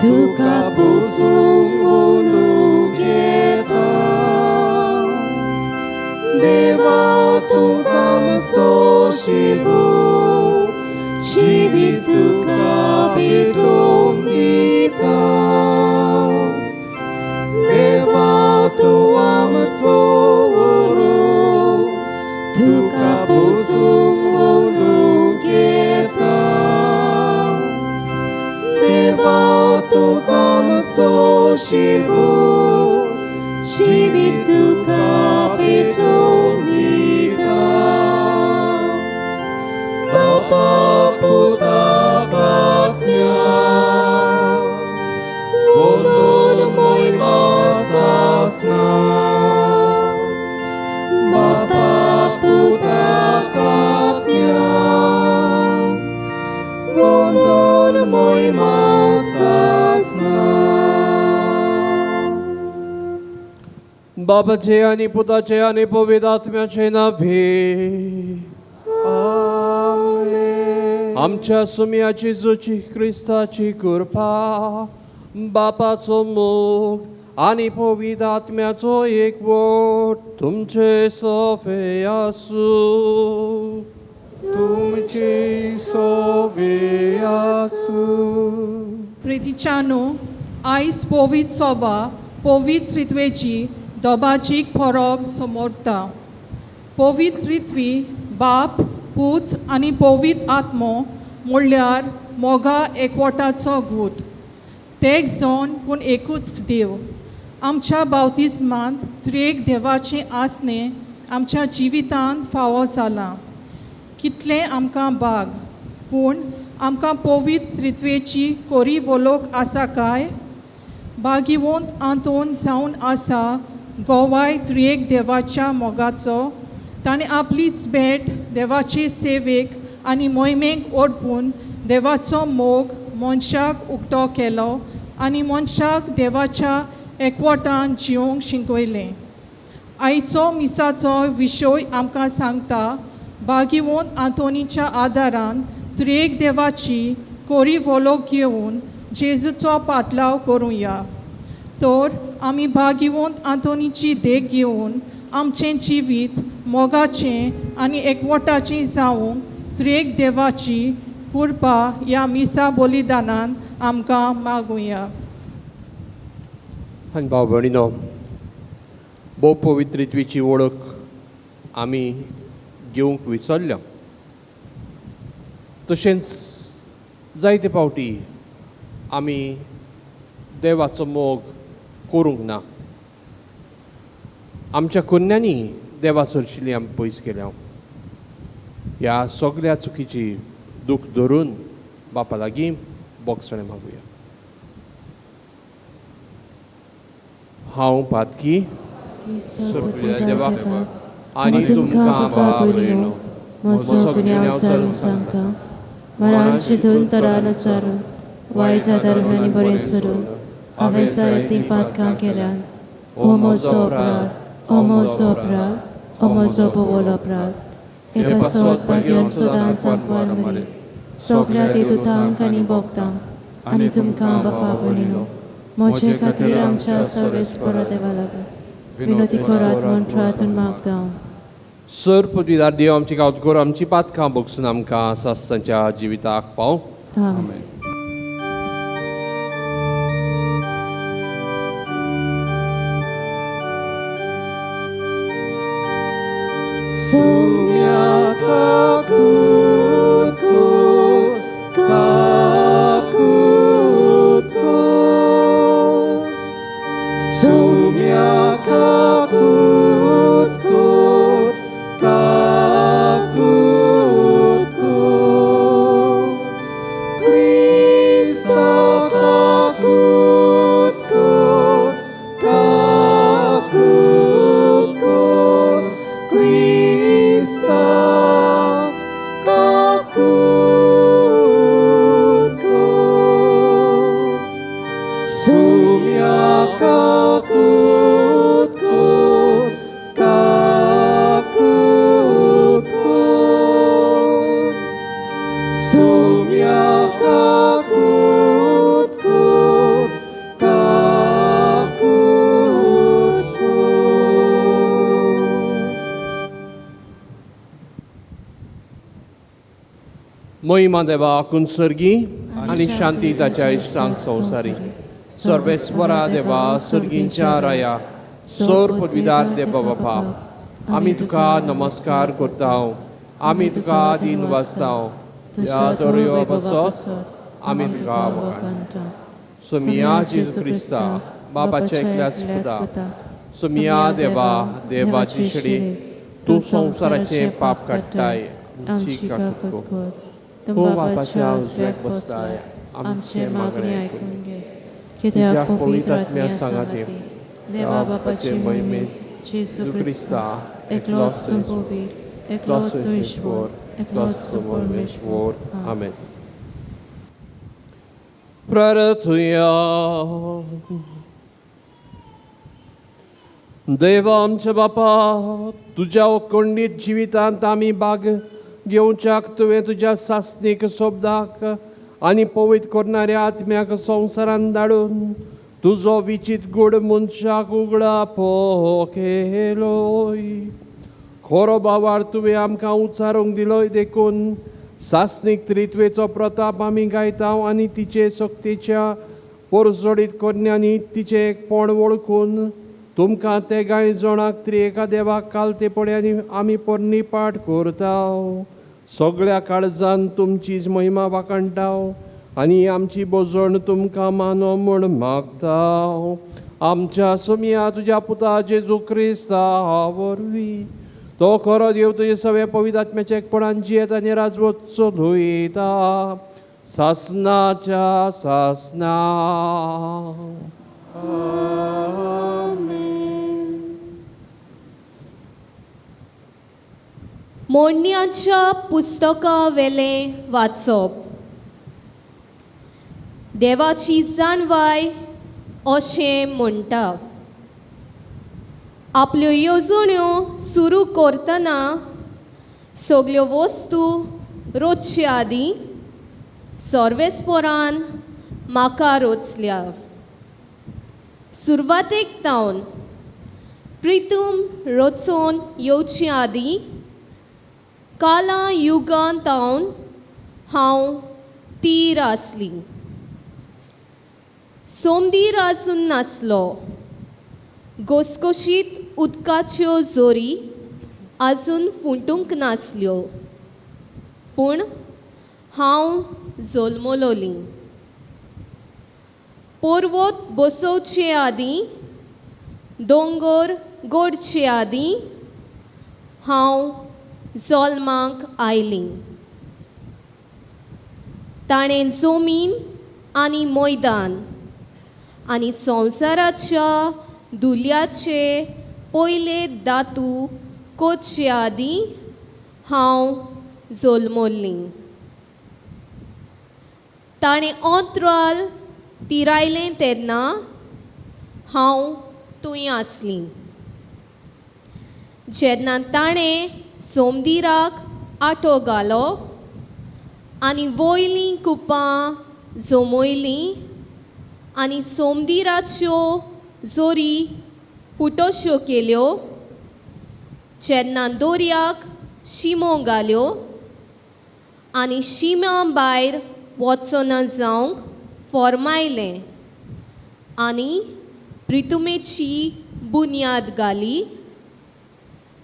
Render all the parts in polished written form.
तुका पोसूंक उलोवंक येता. देवा तूं आमचो शिवो, जिवीत तुका भेटोवन दिता. देवा तूं आमचो उरो, तुका पोसूंक उलोवंक येता. देवा तूं आमचो शिवो, जिवीत तुका भेटोवन दिता. बापा पुता आत्म्या, वंदन महिमा सासना. बापा पुता आत्म्या, वंदन महिमा सासना. बापाचे आनी पुताचे आनी पवित्र आत्म्याचे नांवे. आमच्या सुम्या जेजूची क्रिस्ताची कृपा, बापाचो मोग आनी पवित्र आत्म्याचो एकवट तुमचे सोफे आसूं. तुमचे सोवे आसूं. प्रितीच्यानो, आयज पवित्र सोबा पवित्र त्रित्वेची दोबाजीक परब समोरता. पवित्र त्रित्वी बाप, पूत आनी पवित्र आत्मो म्हणल्यार मोगा एकवटाचो गूट. तेग जावन पूण एकूच देव. आमच्या बावतिज्मांत त्रेक देवाचें आसणें आमच्या जिवितांत फावो जालां. कितलें आमकां बाग, पूण आमकां पवित्र त्रित्वेची कोरी वलोक आसा काय? भागिवंत आंतोन जावन आसा गोवाय त्रियेक देवाच्या मोगाचो. ताणें आपलीच भेट देवाचे सेवेक आनी मोहिमेक ओडपून देवाचो मोग मनशाक उक्तो केलो आनी मनशाक देवाच्या एकवटान जिवंक शिकयलें. आयचो मिसाचो विशय आमकां सांगता भागिवंत आंतोनीच्या आदारान त्रियेक देवाची कोरी वोलोक घेवन जेजूचो पाटलाव करुया. तर आमी भागिवंत आंतोनीची देख घेवन आमचें जिवीत मोगाचें आनी एकवटाचें जावंक त्रियेक देवाची कृपा ह्या मिसा बलिदानान आमकां मागुया. आनी भाव भयणीनो, भोव पवित्रित्वीची वळख आमी घेवंक विसरल्या. तशेंच जायते फावटी आमी देवाचो मोग करूंक ना. आमच्या कुन्यांनी देवा सरशिल्ली आमी पयस केल्या. ह्या सगळ्या चुकीची दूख धरून बापा लागीं बोगसणें मागुया. हांव पातकी देवा आनी तुमकां बाबरेनो म्हजो गुन्यांव चारून सांगता. मरान चिंतून तरान चारून वायट आदारून आनी बरें सरून हांवें जायतीं पातकां केल्यात. ओ म्हजो अपराध, ओ म्हजो अपराध, ओ म्हजो भोवल अपराध. हे पासत भाग्यान सदांच सांकवार मरे सगळ्या देतुतांक आनी भोगतांक आनी तुमकां बाफा भयणीनो म्हजे खातीर आमच्या सर्वेस्परा देवा लागीं विनोती करात म्हूण प्रार्थना मागता. सर पदवीदार देव आमची गांवत करूं, आमची पातकां बगसून आमकां सासणाच्या जिविताक पावं. आमेन. Sonia kakut ko, kakut ko. Sonia kakut ko, kakut ko. Kristo kakut ko, kakut ko. Kristo महिमा देवा कुंसर्गी आनी शांती ताच्या इश्टांक संवसारी. सर्वेस्वरा देवा सर्गींच्या राया सोर पदवीदार देवा बापा, आमी तुका नमस्कार करता, आमी तुका दिन वाचता, ह्या दर्यो पासत आमी तुका वखाणटा. सोमिया जेजू क्रिस्ता बापाच्या एकल्याच पुता, सोमिया देवा देवाची शेडी, तूं संवसाराचें पाप काडटाय, आमची काकूट कर. तूं बापाच्या उजव्याक बसताय, आमचें मागणें आयकून घे. कित्याक पवित्र आत्म्या सांगाती देवा बापाचे महिमेंत जेजू क्रिस्ता एकलोच तूं पवित्र, एकलोच तूं ईश्वर, एकलोच तूं परमेश्वर. आमेन. प्रार्थुया. देवा आमच्या बापा, तुज्या अखंडीत जिवितांत आमी भाग घेवच्याक तुवें तुज्या सासणीक शब्दाक आनी पवित्र करणाऱ्या आत्म्याक संवसारान धाडून तुजो विचित गूढ मनशाक उगडापो केलोय. खरो बावार तुवें आमकां उच्चारूंक दिलोय, देखून सासणीक त्रित्वेचो प्रताप आमी गायता आनी तिचे सक्तीच्या परजोडीत करण्यांनी तिचें एकपण वळखून तुमकां तेगांय जाणाक त्रिएका देवाक कालते पड्यांनी आमी पोरणी पाठ करता. सगळ्या काळजान तुमचीच महिमा वाखाणटा आनी आमची बोजण तुमकां मानो म्हूण मागता. आमच्या सोमिया तुज्या पुता जेजू क्रिस्ता वरवीं, तो खरो देव तुजे सगळे पवित्र आत्म्याच्या एकपणान जियेत आनी राजवट चलयता सासनाच्या सासना. मोडण्याच्या पुस्तका वेलें वाचप. देवाची जाणवाय अशें म्हणटा, आपल्यो येवजण्यो सुरू करतना सगल्यो वस्तू रोजचे आदीं सर्वेस्परान म्हाका रोचल्या. सुरवातेक तावन प्रितूम रचोवन येवचे आदीं कालां युगां तावन हांव तीर आसली. सोमदीर आसून नासलो, घसघशीत उदकाच्यो जोरी आजून फुटूंक नासल्यो, पूण हांव जल्मलोली. पर्वत बसोवचे आदीं, दोंगर गोडचे आदीं हांव जल्माक आयली. ताणें जमीन आनी मैदान आनी संवसाराच्या दुल्याचे पयले दातू कोचचे आदीं हांव जल्मल्ली. ताणें अंतराल तिरायलें तेन्ना हांव थंय आसली. जेन्ना ताणें सोमदिराक आटो घालो आनी वयलीं कुपां जमयलीं आनी सोमदिराच्यो जोरी फुटोश्यो केल्यो, जेन्ना दर्याक शिमो घाल्यो आनी शिमा भायर वचना जावंक फॉर्मायलें आनी प्रितुमेची बुन्याद घाली,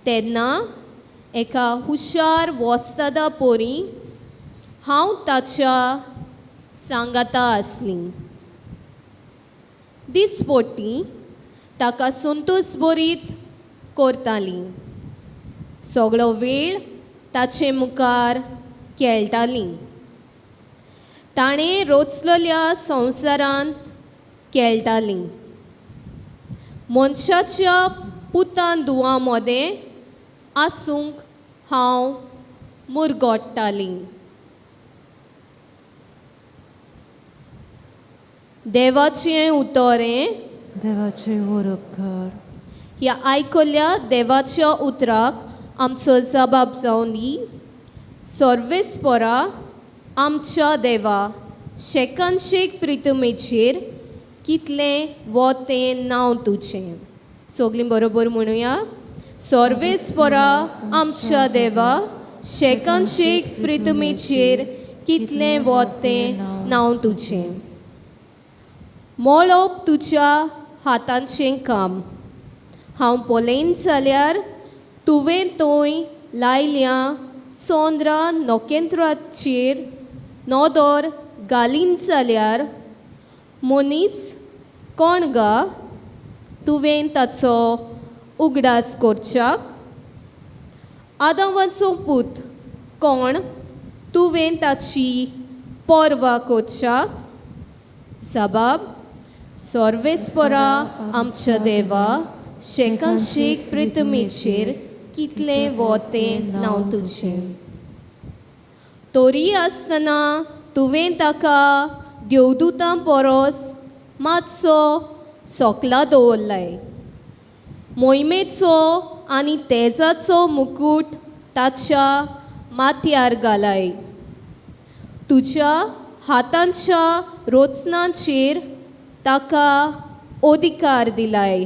तेन्ना एका हुशार वस्तादा परी हांव ताच्या सांगाता आसली. दिसपट्टी ताका संतोष बरीत करताली, सगळो वेळ ताचे मुखार खेळटाली. ताणें रोचलेल्या संवसारांत खेळटाली. मनशाच्या पुतान दुवां मदें आसूंक हांव मुरगोट्टाली. देवाचें उतरें देवाचे वरोपकार. ह्या आयकल्या देवाच्या उतराक आमचो जबाब जावन दी. सर्वेस्परा आमच्या देवा, शेकानशेक प्रितमेचेर कितलें वो तें नांव तुजें. सगळीं बरोबर म्हणुया. सर्वेस्परा आमच्या देवा, शेकानशेक प्रितमेचेर कितलें वतें नांव तुजें. मळब तुज्या हातांचें काम, हांव पळयन जाल्यार तुवें थंय लायल्या चंद्रा नखेत्राचेर नदर घालीन जाल्यार मनीस कोण गा तुवें ताचो उगडास करच्याक? आदावाचो पूत कोण तुवें ताची पर्वा करच्या? सबाब सर्वेस्परा आमच्या देवा, शेकानशेक पृथ्वीचेर कितलें वतें नांव तुजें. तरी आसतना तुवें ताका देवदूतां परस मातसो सोकला दवरलाय, मोहिमेचो आनी तेजाचो मुकूट ताच्या माथ्यार घालाय. तुज्या हातांच्या रोचनाचेर ताका अधिकार दिलाय,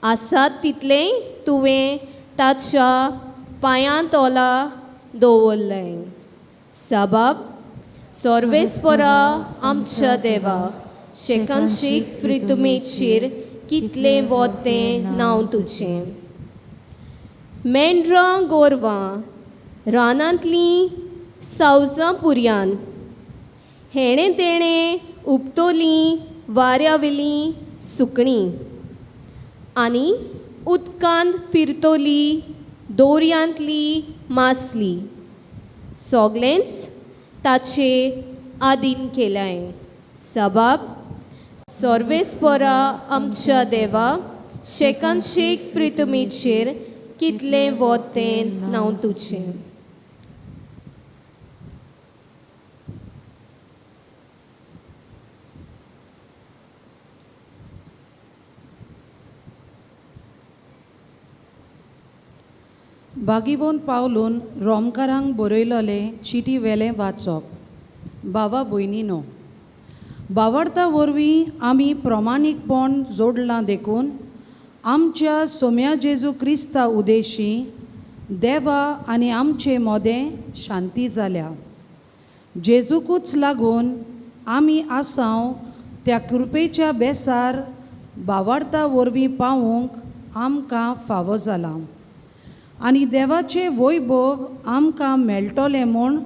आसात तितलें तुवें ताच्या पांयां तोला दवरलें. सबाब सर्वेस्परा आमच्या देवा, शेकानशेक पृथ्वीचेर कितलें वतें नांव तुजें. मेंढरां गोरवां रानांतलीं सावजां पुरयान हेणें तेणें उपतोलीं वाऱ्यावेलीं सुकणीं आनी उदकांत फिरतली दोरयांतली मासली, सगळेंच ताचे आदीन केलाय. सबाब सर्वेस्परा आमच्या देवा, शेकानशेक पृथ्वीचेर कितलें वतें नांव तुजें. बागीवोन पावलून रोमकारांक बरयलोले चिटी वेलें वाचप. बाबा भयणीनो, बावडता वरवीं आमी प्रमाणीकपण जोडलां देखून आमच्या सोम्या जेजू क्रिस्ता उदेशी देवा आनी आमचे मोदें शांती जाल्या. जेजूकूच लागून आमी आसाव त्या कृपेच्या बेसार बावडता वरवीं पावूंक आमकां फावो जालां आनी देवाचें वैभव आमकां मेळटलें म्हूण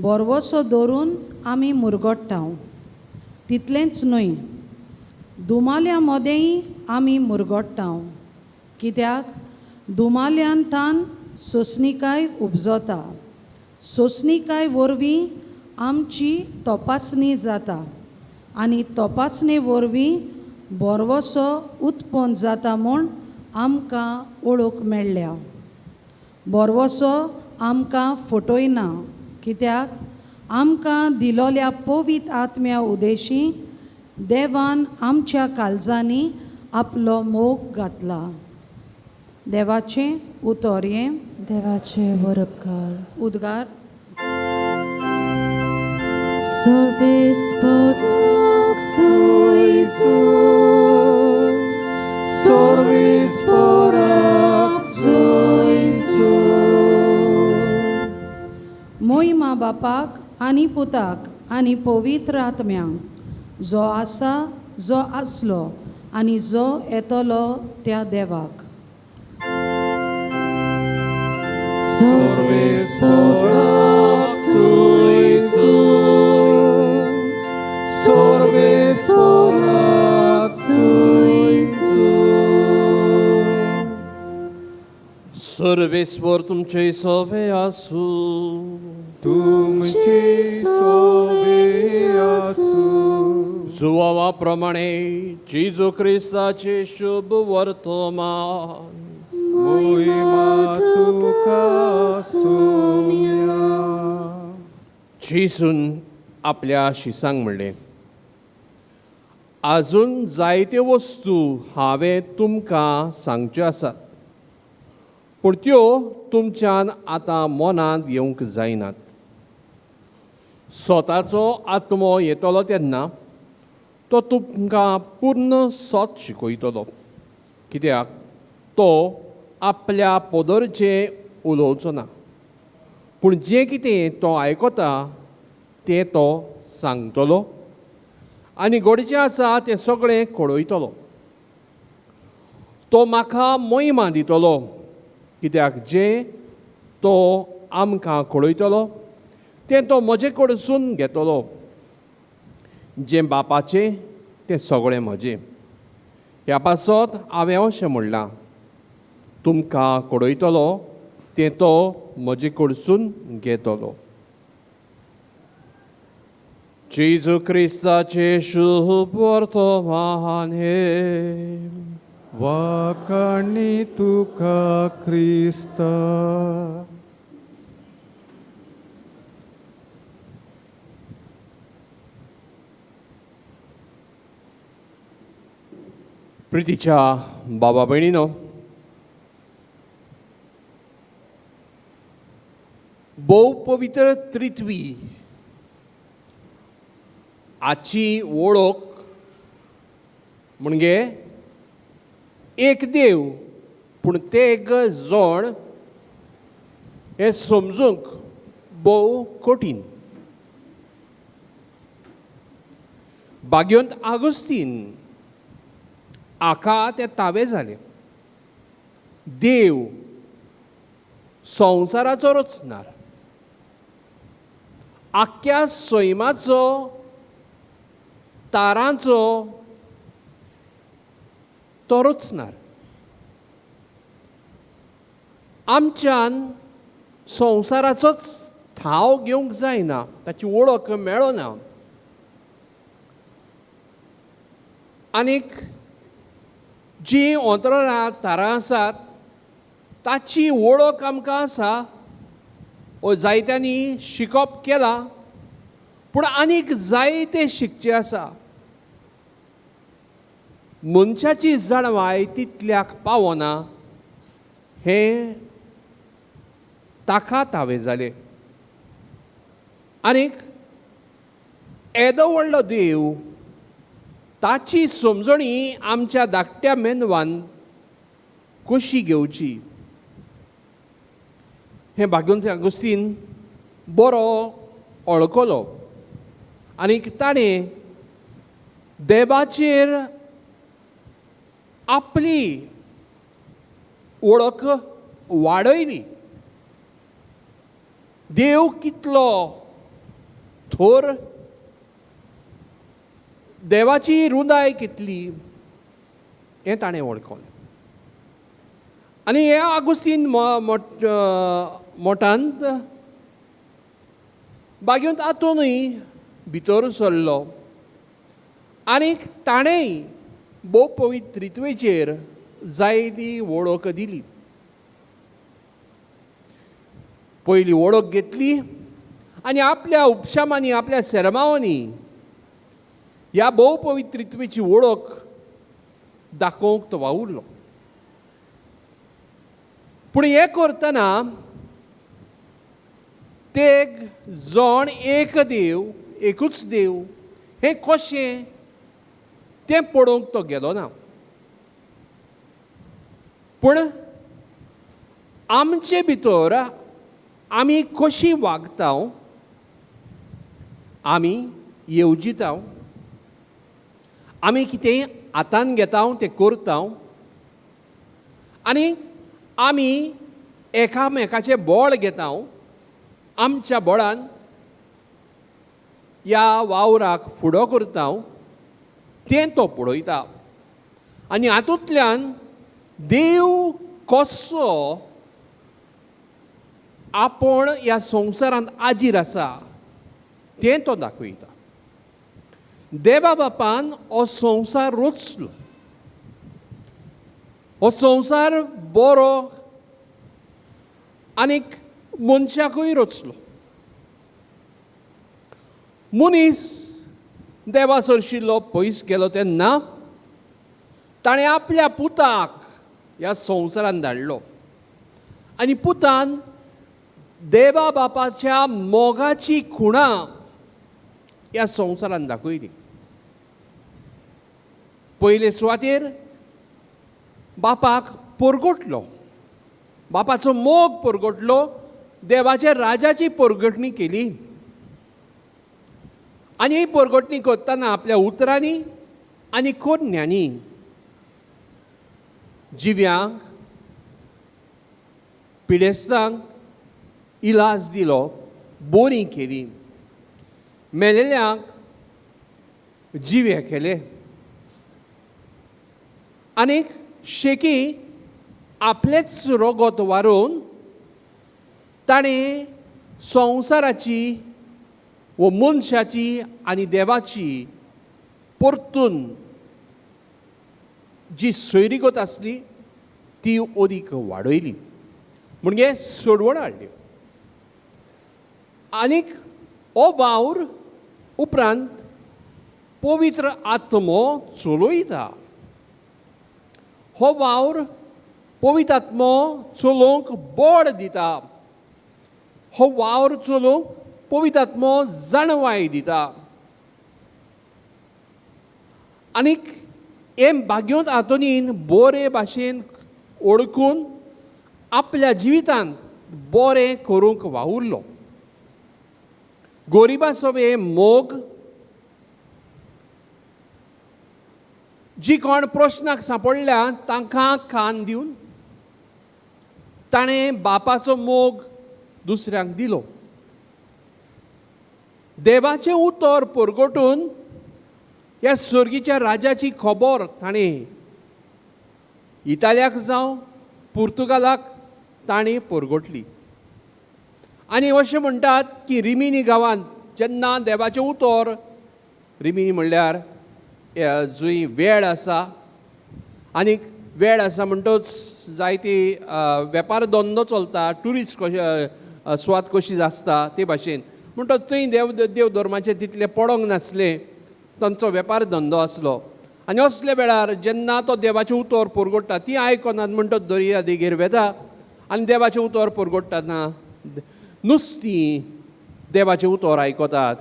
बरवसो दवरून आमी मुरगट्टा. तितलेंच न्हय, दुमाल्या मदेंय आमी मुरगट्टा, कित्याक दुमाल्यान तान सोंसणीकाय उपजता, सोंसणीकाय वरवीं आमची तपासणी जाता आनी तपासणे वरवीं बरवसो उत्पन्न जाता म्हूण आमकां वळख मेळ्ळ्या. बरवसो आमकां फटयना, कित्याक आमकां दिलोल्या पवित्र आत्म्या उदेशी देवान आमच्या काळजांनी आपलो मोग घातला. देवाचें उतर हें. देवाचें वरपकार. उद्गार. सर्वेस्पराक सोयजून, सर्वेस्पराक सोयजून. मोहिमा बापाक आनी पुताक आनी पवित्र आत्म्यांक, जो आसा, जो आसलो आनी जो येतलो त्या देवाक. सर्वेस्पराक सोयजून, सर्वेस्पराक सोयजून. सर्वेस्पर तुमचे सवे आसूं. तुमचे सोवे आसूं. जुवावा प्रमाणे जेजू क्रिस्ताचे शुभ वर्तमान. मोहिमा तुका सोम्या. जेजून आपल्या शिसांक म्हणलें, आजून जायत्यो वस्तू हांवें तुमकां सांगच्यो आसात, पूण त्यो तुमच्यान आतां मनांत येवंक जायनात. स्वताचो आत्मो येतलो तेन्ना तो तुमकां पूर्ण सोत शिकयतलो, कित्याक तो आपल्या पदरचें उलोवचो ना, पूण जें कितें तो आयकता तें तो सांगतलो आनी घडचें आसा तें सगळें कळयतलो. तो म्हाका मोहिमा दितलो, कित्याक जें तो आमकां कळयतलो तें तो म्हजे कडसून घेतलो. जें बापाचें तें सगळें म्हजें. ह्या पासत हांवें अशें म्हणलां, तुमकां कळयतलो तें तो म्हजे कडसून घेतलो. जेजू क्रिस्ताचें शुभ वर्तमान हें. वाखाणी तुका क्रिस्ता. प्रितीच्या बाबा भयणीनो, भोव पवित्र त्रित्वी हाची वळख म्हणजे एक देव पूण तेग जोण हें समजूंक भोव कठीण. भाग्यवंत आगुस्तीन हाका ते तावे जाले. देव संवसाराचो रचणार, आख्ख्या सैमाचो, तारांचो तो रचणार. आमच्यान संवसाराचोच थाव घेवंक जायना, ताची वळख मेळना. आनीक जीं अंतराळां तारां आसात ताची वळख आमकां आसा, ओ जायत्यांनी शिकप केलां, पूण आनीक जायते शिकचें आसा. मनशाची जाणवाय तितल्याक पावना हें ताका तावें जालें. आनीक येदो व्हडलो देव ताची समजणी आमच्या धाकट्या मेंदवान कशी घेवची हें भाग्यवंत आगुस्तीन बरो वळखलो. आनीक ताणें देवाचेर आपली वळख वाडयली. देव कितलो थोर, देवाची रुंदाय कितली हें ताणें वळखलें. आनी हे आगुस्तीन मोठांत भाग्यवंत आतोनूय भितर सरलो आनी ताणेंय भोव पवित्रित्वेचेर जायती वळख दिली. पयली वळख घेतली आनी आपल्या उपशामांनी, आपल्या सेरमावांनी ह्या भोव पवित्रित्वेची वळख दाखोवंक तो वावुरलो. पूण हें करतना ते जण एक देव, एकूच देव हें कशें तें पळोवंक तो गेलो ना. पूण आमचे भितर आमी कशी वागता, आमी येवजिता, आमी कितेंय हातान घेता तें करता आनी आमी एकामेकाचें बळ घेता. आमच्या बळान ह्या वावराक फुडो करता तें तो पळयता आनी हातूंतल्यान देव कसो आपूण ह्या संवसारांत आजीर आसा तें तो दाखयता. देवा बापान हो संवसार रचलो, हो संवसार बरो आनीक मनशाकूय रचलो. मनीस देवा सरशिल्लो पयस गेलो तेन्ना ताणें आपल्या पुताक ह्या संवसारांत धाडलो आनी पुतान देवा बापाच्या मोगाची खुणां ह्या संवसारांत दाखयली. पयले सुवातेर बापाक परगटलो, बापाचो मोग परगटलो, देवाच्या राजाची परगटणी केली. आनी ही परगटणी करतना आपल्या उतरांनी आनी कोरण्यांनी जिव्यांक पिडेस्तांक इलाज दिलो, बोरी केली, मेलेल्यांक जिवे केले आनीक शेकी आपलेच रोगोत वारोवन ताणें संवसाराची वो मनशाची आनी देवाची परतून जी सोयरीगत आसली ती ओदीक वाडयली, म्हणजे सोडवण हाडली. आनीक हो वावर उपरांत पवित्र आत्मो चलयता. हो वावर पवित्र आत्मो चलोवंक बळ दिता. हो वावर चलोवंक पवित्र आत्मो जाणवाय दिता. आनीक हे भाग्योंत आंतोनीन बरे भाशेन ओळखून आपल्या जिवितांत बरें करूंक वावुरलो. गोरिबा सोबे मोग, जी कोण प्रश्नाक सांपडल्या तांकां कान दिवन ताणें बापाचो मोग दुसऱ्यांक दिलो. देवाचें उतर परगटून ह्या सर्गीच्या राजाची खबर ताणें इतालियाक जावं पुर्तुगालाक ताणें परगटली. आनी अशें म्हणटात की रिमिनी गांवांत जेन्ना देवाचें उतर, रिमिनी म्हणल्यार जंय वेळ आसा, आनीक वेळ आसा म्हणटच जायती वेपार धंदो चलता, ट्युरिस्ट कशे सुवात कशी आसता ते भाशेन, म्हणटच थंय देव देव धर्माचें तितलें पडोंक नासलें, तांचो वेपार धंदो आसलो. आनी असल्या वेळार जेन्ना तो देवाचें उतर परगट्टा ती आयकनात म्हणटच दर्या देगेर वेता आनी देवाचें उतर परगट्टाना नुस्तीं देवाचें उतर आयकतात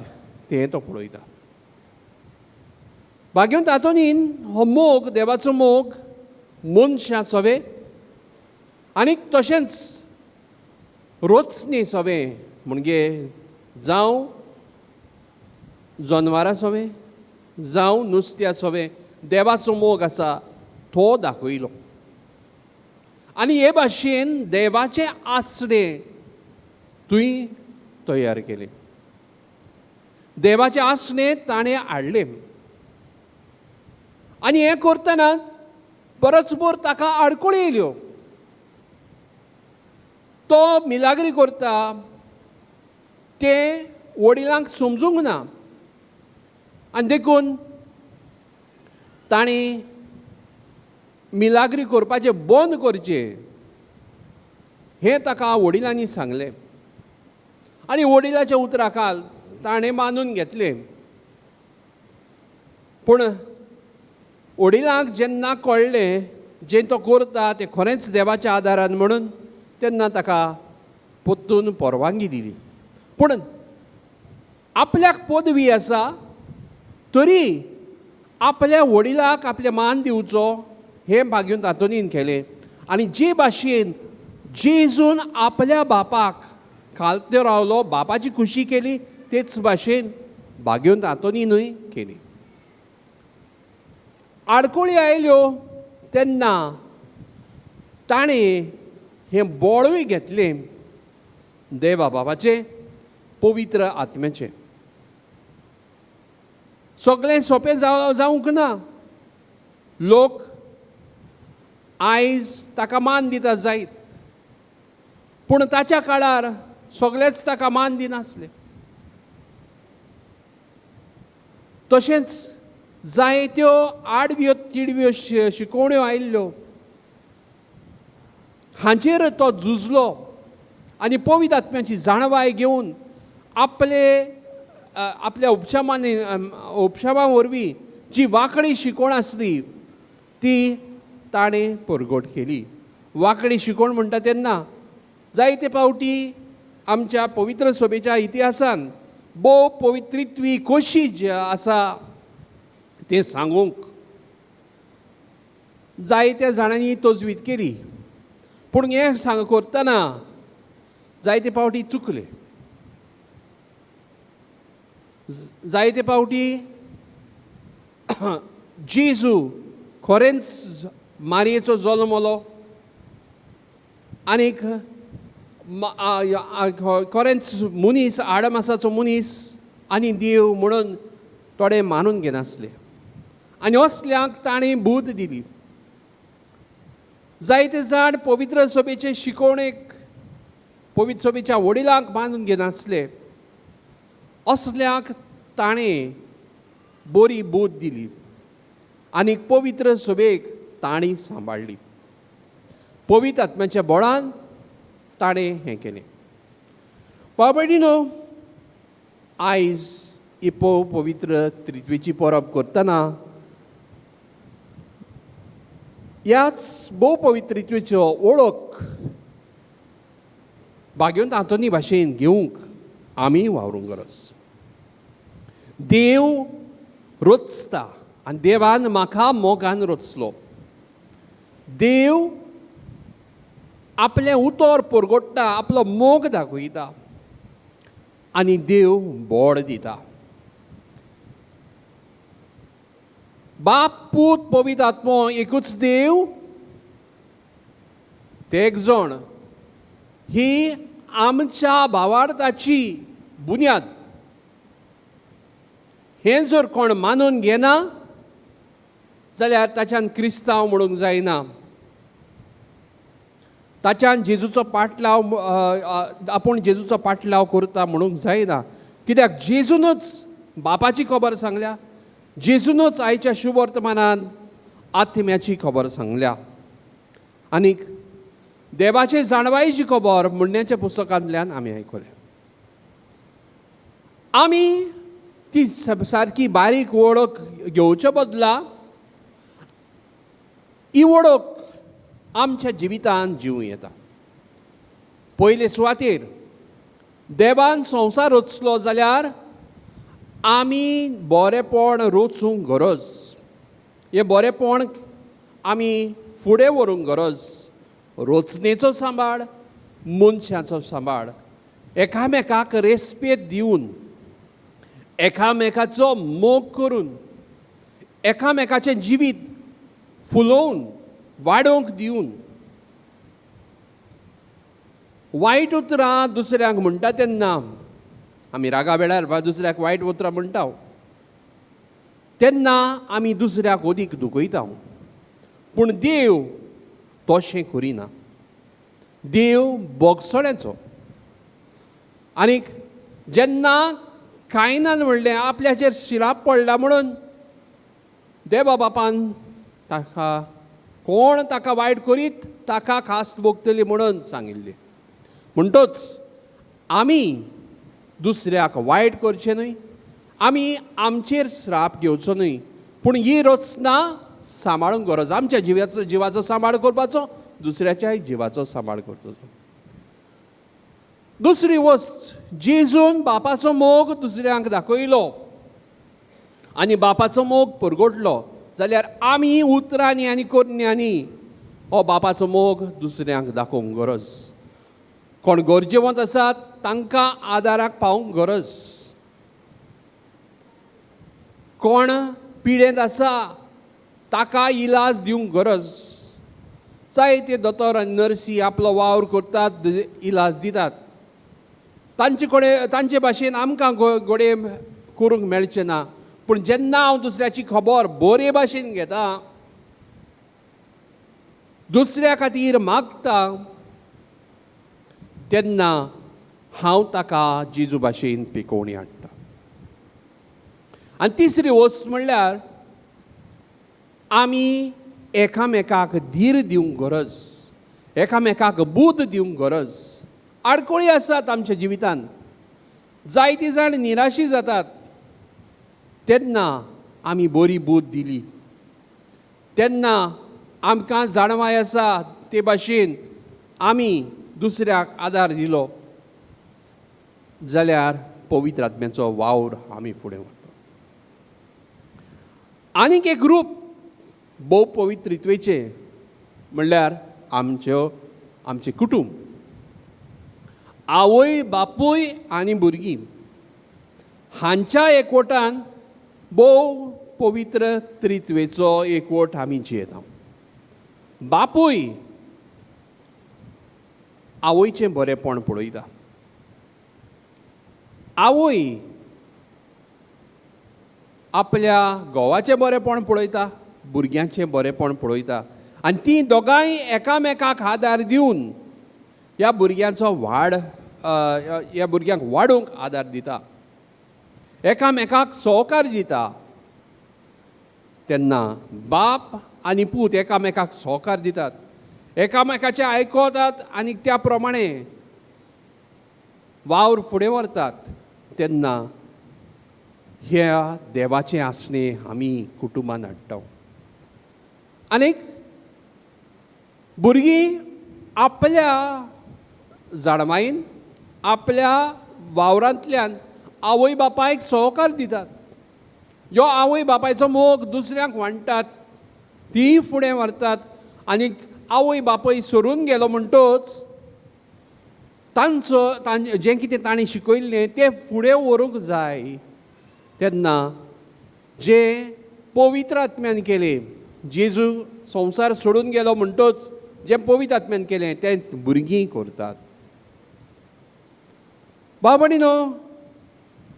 तें तो पळयता. भाग्योंत आंतोनीन हो मोग, देवाचो मोग मनशां सोवे आनी तशेंच रोचणे सोवे, म्हणजे जावं जनवरां सोवे जावं नुस्त्या सोवे देवाचो मोग आसा तो दाखयलो. आनी हे भाशेन देवाचें आसणें तुवें तयार केलें, देवाचें आसणें ताणें हाडलें. आनी हें करतना बरोच भर ताका आडखळी येयल्यो. तो मिलाग्री करता तें वडिलांक समजूंक ना आनी देखून ताणें मिलाग्री करपाचें बंद करचें हें ताका वडिलांनी सांगलें. आनी वडिलाच्या उतरा खाल ताणें मानून घेतलें. पूण वडिलांक जेन्ना कळ्ळें जें तो करता तें खरेंच देवाच्या आदारान म्हणून, तेन्ना ताका परतून परवानगी दिली. पूण आपल्याक पदवी आसा तरी आपल्या वडिलाक आपलें मान दिवचो हें भाग्योंत आंतोनीन केलें. आनी जे भाशेन जेजून आपल्या बापाक खालत्यो रावलो, बापाची खुशी केली, तेच भाशेन भाग्योंत आंतोनीनूय केली. आडखळी आयल्यो तेन्ना ताणें हें बळूय घेतलें देवा बाबाचें, पवित्र आत्म्याचें. सगळें सोंपें जावंक ना. लोक आयज ताका मान दिता जायत, पूण ताच्या काळार सगळेच ताका मान दिनासले. तशेंच जायत्यो आडव्यो तिडव्यो शिकोवण्यो आयिल्ल्यो, हांचेर तो झुजलो आनी पवित्र आत्म्याची जाणवाय घेवन आपले आपल्या उपशमांनी उपशमा वरवीं जी वांकडी शिकवण आसली ती ताणें परगट केली. वांकडी शिकवण म्हणटा तेन्ना जायते फावटी आमच्या पवित्र सभेच्या इतिहासान भोव पवित्रित्वी कशी जी आसा तें सांगूंक जायत्या जाणांनी तजवीज केली, पूण हें सांग करतना जायते फावटी चुकले. जायते पावटी जेजू खरेंच मारयेचो जल्मलो आनीक खरेंच मनीस आडमासाचो मनीस आनी देव म्हणून थोडे मानून घेनासले आनी असल्यांक ताणें बूद दिली. जायते जाण पवित्र सभेचे शिकवणेक, पवित्र सभेच्या वडिलांक मानून घेनासले, असल्यांक ताणें बरी बूद दिली आनी पवित्र सभेक तांणी सांबाळ्ळी. पवित्र आत्म्याच्या बळान ताणें हें केलें. भाव भयणीनो, आयज ही पवित्र त्रित्वेची परब करतना ह्याच भोव पवित्र त्रित्वेचो वळख भाग्यवंत आंतोनी भाशेन घेवंक आमी वावरूंक गरज. देव रचता आनी देवान म्हाका मोगान रचलो. देव आपलें उतर परगट्टा, आपलो मोग दाखयता आनी देव बोड दिता. बाप पूत पवित्र आत्मो एकूच देव, ते एक जण ही आमच्या भावार्थाची बुन्याद. हें जर कोण मानून घेना जाल्यार ताच्यान क्रिस्तांव म्हणूंक जायना, ताच्यान जेजूचो पाटलाव, आपूण जेजूचो पाटलाव करता म्हणूंक जायना. कित्याक जेजूनच बापाची खबर सांगल्या, जेजूनच आयच्या शुभवर्तमानान आत्म्याची खबर सांगल्या आनीक देवाचे जाणवायेची खबर म्हणण्याच्या पुस्तकांतल्यान आमी आयकल्या. आमी ती सारकी बारीक वळख घेवचे बदला ही वळख आमच्या जिवितांत जिवूं येता. पयले सुवातेर देवान संवसार रचलो जाल्यार आमी बरेपण रचूंक गरज, हें बरेपण आमी फुडें व्हरूंक गरज. रचनेचो सांबाळ, मनशाचो सांबाळ, एकामेकाक रेस्पेद दिवन, एकामेकाचो मोग करून, एकामेकाचें जिवीत फुलोवन वाडोवंक दिवन, वायट उतरां दुसऱ्यांक म्हणटा तेन्ना आमी रागा वेळार दुसऱ्याक वायट उतरां म्हणटा तेन्ना आमी दुसऱ्याक ओदीक दुखयता. पूण देव तशें करिना. देव बोगसण्याचो. आनीक जेन्ना कायनान म्हणलें आपल्याचेर शिराप पडला म्हणून देवा बापान ताका कोण ताका वायट करीत ताका खास भोगतली म्हणून सांगिल्लें. म्हणटच आमी दुसऱ्याक वायट करचें न्हय, आमी आमचेर श्राप घेवचो न्हय, पूण ही रचना सांबाळूंक गरज. आमच्या जिवाचो सांबाळ करपाचो, दुसऱ्याच्याय जिवाचो सांबाळ करचो. दुसरी वस्त, जेजून बापाचो मोग दुसऱ्यांक दाखयलो आनी बापाचो मोग परगटलो जाल्यार आमी उतरांनी आनी करण्यांनी हो बापाचो मोग दुसऱ्यांक दाखोवंक गरज. कोण गरजेवंत आसात तांकां आदाराक पावूंक गरज. कोण पिडेंत आसा ताका इलाज दिवंक गरज. जायते दोतोर आनी नर्सी आपलो वावर करतात, इलाज दितात, तांचे कडेन तांचे भाशेन आमकां घडये करूंक मेळचें ना. पूण जेन्ना हांव दुसऱ्याची खबर बरे भाशेन घेता, दुसऱ्या खातीर मागता, तेन्ना हांव ताका जेजू भाशेन पिकोवणी हाडटा. आनी तिसरी वस्त म्हणल्यार आमी एकामेकाक धीर दिवंक गरज, एकामेकाक बूद दिवंक गरज. आडखळी आसात आमच्या जिवितांत, जायती जाण निराशी जातात, तेन्ना आमी बरी बूद दिली, तेन्ना आमकां जाणवाय आसा ते भाशेन आमी दुसऱ्याक आदार दिलो जाल्यार पवित्र आत्म्याचो वावर आमी फुडें व्हरता. आनीक एक रूप भोव पवित्रित्वेचें म्हणल्यार आमचें कुटूंब, आवय बापूय आनी भुरगीं. हांच्या एकवटान भोव पवित्र त्रित्वेचो एकवट आमी जियेता. बापूय आवयचें बरेंपण पळयता, आवय आपल्या घोवाचें बरेंपण पळयता, भुरग्यांचें बरेंपण पळयता आनी तीं दोगांय एकामेकाक आदार दिवन ह्या भुरग्यांचो वाड ह्या भुरग्यांक वाडोवंक आदार दिता, एकामेकाक सहकार दिता. तेन्ना बाप आनी पूत एकामेकाक सहकार दितात, एकामेकाचें आयकतात आनी त्या प्रमाणे वावर फुडें व्हरतात. तेन्ना ह्या देवाचें आसणें आमी कुटुंबान हाडटा. आनीक भुरगीं आपल्या जाणवायेन आपल्या वावरांतल्यान आवय बापायक सहकार दितात. ह्यो आवय बापायचो मोग दुसऱ्यांक वांट्टात, तीं फुडें व्हरतात आनी आवय बापूय सरून गेलो म्हणटच तांचो जें कितें तांणी शिकयल्लें तें फुडें व्हरूंक जाय. तेन्ना जें पवित्र आत्म्यान केलें, जेजू संवसार सोडून गेलो म्हणटच जें पवित्र आत्म्यान केलें तें भुरगीं करतात. बाबडी न्हू,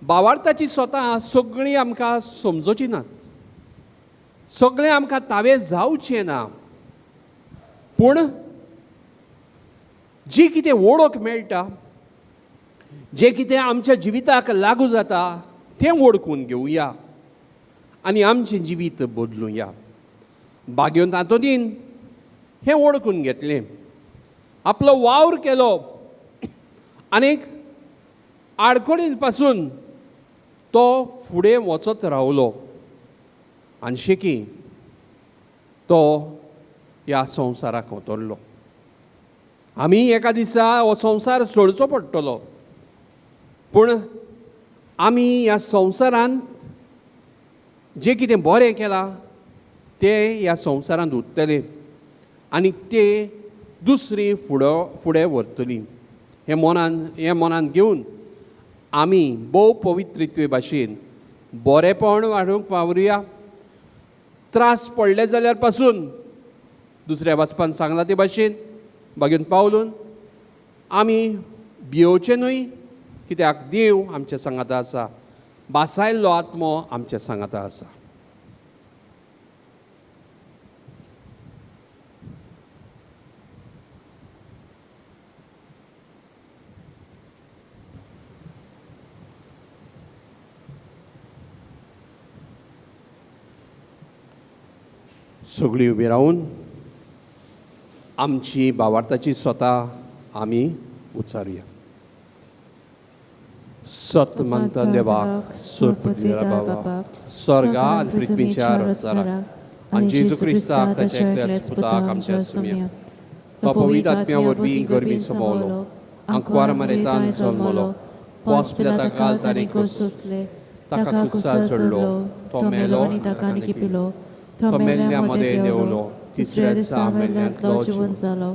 बावार्थाची स्वता सगळीं आमकां समजोची नात, सगळें आमकां तावें जावचें ना, पूण जी कितें वळख मेळटा, जें कितें आमच्या जिविताक लागू जाता तें वळखून घेवया आनी आमचें जिवीत बदलुया. बागेवन आंतोनीन हें वळखून घेतलें, आपलो वावर केलो आनीक आडखळी पासून तो फुडें वचत रावलो आनी शेकी तो ह्या संवसाराक वतरलो. आमी एका दिसा हो संवसार सोडचो पडटलो, पूण आमी ह्या संवसारांत जें कितें बरें केलां तें ह्या संवसारांत उरतलें आनी तें दुसरी फुडें व्हरतली. हें मनान घेवन आमी भोव पवित्रित्वे भाशेन बरेंपण वाडोवंक वावरुया. त्रास पडले जाल्यार पासून दुसऱ्या वाचपान सांगला ते भाशेन बागेवन पावलून आमी भियोवचें न्हय, कित्याक देव आमच्या सांगाता आसा, बासायल्लो आत्मो आमच्या सांगाता आसा. सगळीं उबी रावन आमची बावार्थाची स्वता आमी उच्चारुया. सत मानता देवाक, सोर बाबा, स्वर्गा आनी पृथ्वीच्या रचणाराक आनी जेजू क्रिस्ताक ताच्या एकल्याच पुताक आमच्या सुमया, तो पवित्र आत्म्या वरवीं गर्भी समवलो, आंकवार मरेतान जल्मलो, पोंस पिलाता काल ताणें सोंसले, ताका कुसार चडलो, तो मेलो आनी ताका निकिपिलो, तो मेल्ल्या मदें देंवलो, तिसऱ्या दिसा मेल्ल्यांतलो जिवन जालो,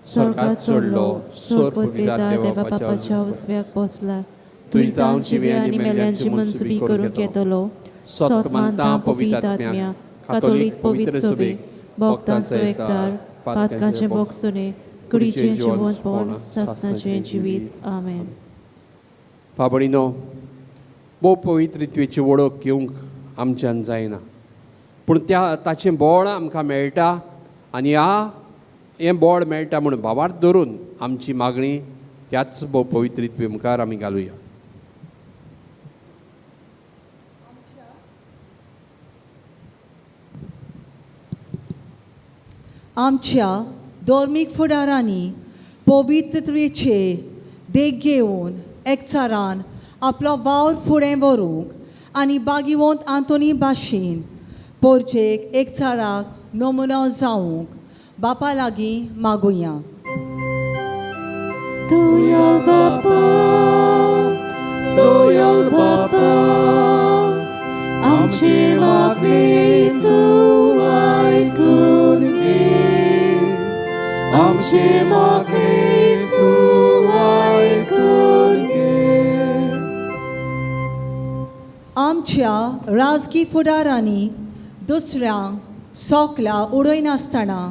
स्वर्गात चडलो, सोर पवित्र देवा बापाच्या उजव्याक बसला, थंय जिव्या आनी मेल्यांची मनसुबी करूंक येतलो. सत मानता पवित्र आत्म्या, कातोलीक पवित्र सभेक, भक्तांचो एकतार, पातकाचें बोगसणें, कुडीचें जिवंतपण, सासणाचें जिवीत. आमेन. बाबडीनो, भोव पवित्रत्वेची वळख घेवंक आमच्यान जायना, पूण त्या ताचें बळ आमकां मेळटा आनी ह्या हें बळ मेळटा म्हूण भावार्थ धरून आमची मागणी त्याच भोव पवित्रित्वे मुखार आमी घालुया. आमच्या धर्मीक फुडारांनी पवित्रत्वेचे देख घेवन एकचारान आपलो वावर फुडें व्हरूंक आनी बागिवंत आंतोनी भाशेन पोरजेक एकचाराक नमुनो जावंक बापा लागीं मागुया. तुया बापा, तुया बापा, आमचे मागणे तूं आयकून घे, आमचे मागणे तूं आयकून घे. आमच्या राजकी फुडारांनी दुसऱ्यांक सोकल्या उडयनासतना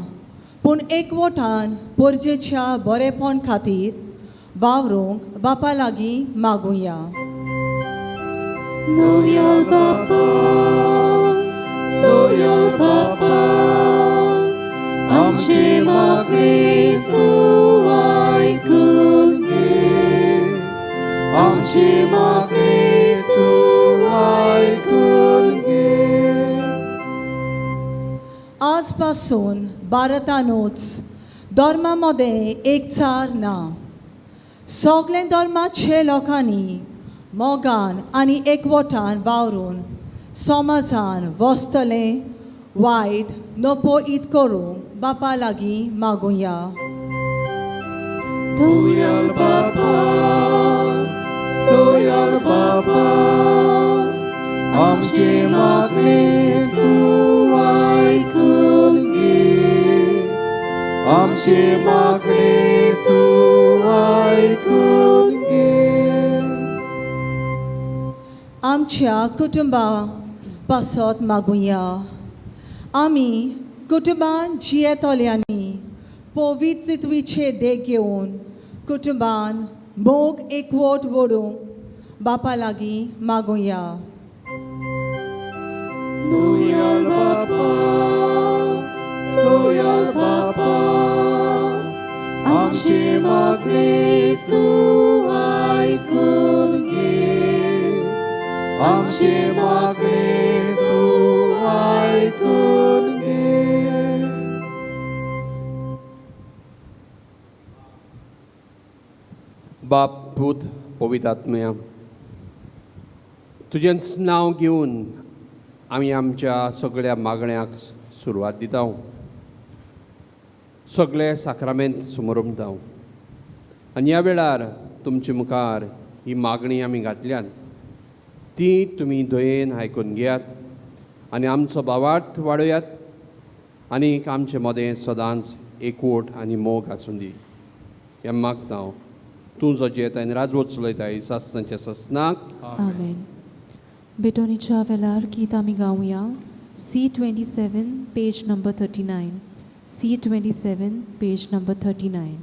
पूण एकवटान परजेच्या बरेपण खातीर वावरूंक बापा लागीं मागुया. नव्या बापा, नव्या बापा, आमचे मागणे तूं आयकून घे, आमचे मागणे तूं आयकून घे. आजपासून भारतानूच धर्मा मदें एकचार ना. सगळे धर्माचे लोकांनी मोगान आनी एकवटान वावरून समाजान वसतलें वायट नपो ईद करूंक बापा लागीं मागुया. दयाळ बापा, दयाळ बापा, आमचे मागणे तूं आयकून घे, आमचे मागणे तूं आयकून घे. आमच्या कुटुंबा पासत मागुया. आमी कुटुंबान जियेतल्यांनी पवित्रत्वीचे देख घेवन कुटुंबान मोग एकवट व्हरूंक बापा लागीं मागुया. दयाळ बापा, दयाळ बापा, आमचे मागणे तूं आयकून घे, आमचे मागणे तूं आयकून घे. बाप, पूत, पवित्र आत्म्या, तुजेंच नांव घेवन आमी आमच्या सगळ्या मागण्याक सुरवात दिता, सगळे साक्रामेंत समोरमता आनी ह्या वेळार तुमचे मुखार ही मागणी आमी घातल्यात ती तुमी दयेन आयकून घेयात आनी आमचो भावार्थ वाडयात आनी आमचे मदें सदांच एकवट आनी मोग आसूं दी. हें मागता हांव तूं जो जियेता आनी राजवट चलयता सासनाच्या सासनाक. आमेन. बेटोनीच्या वेळार गीत आमी गावया. C27 page number 39. C27 page number 39.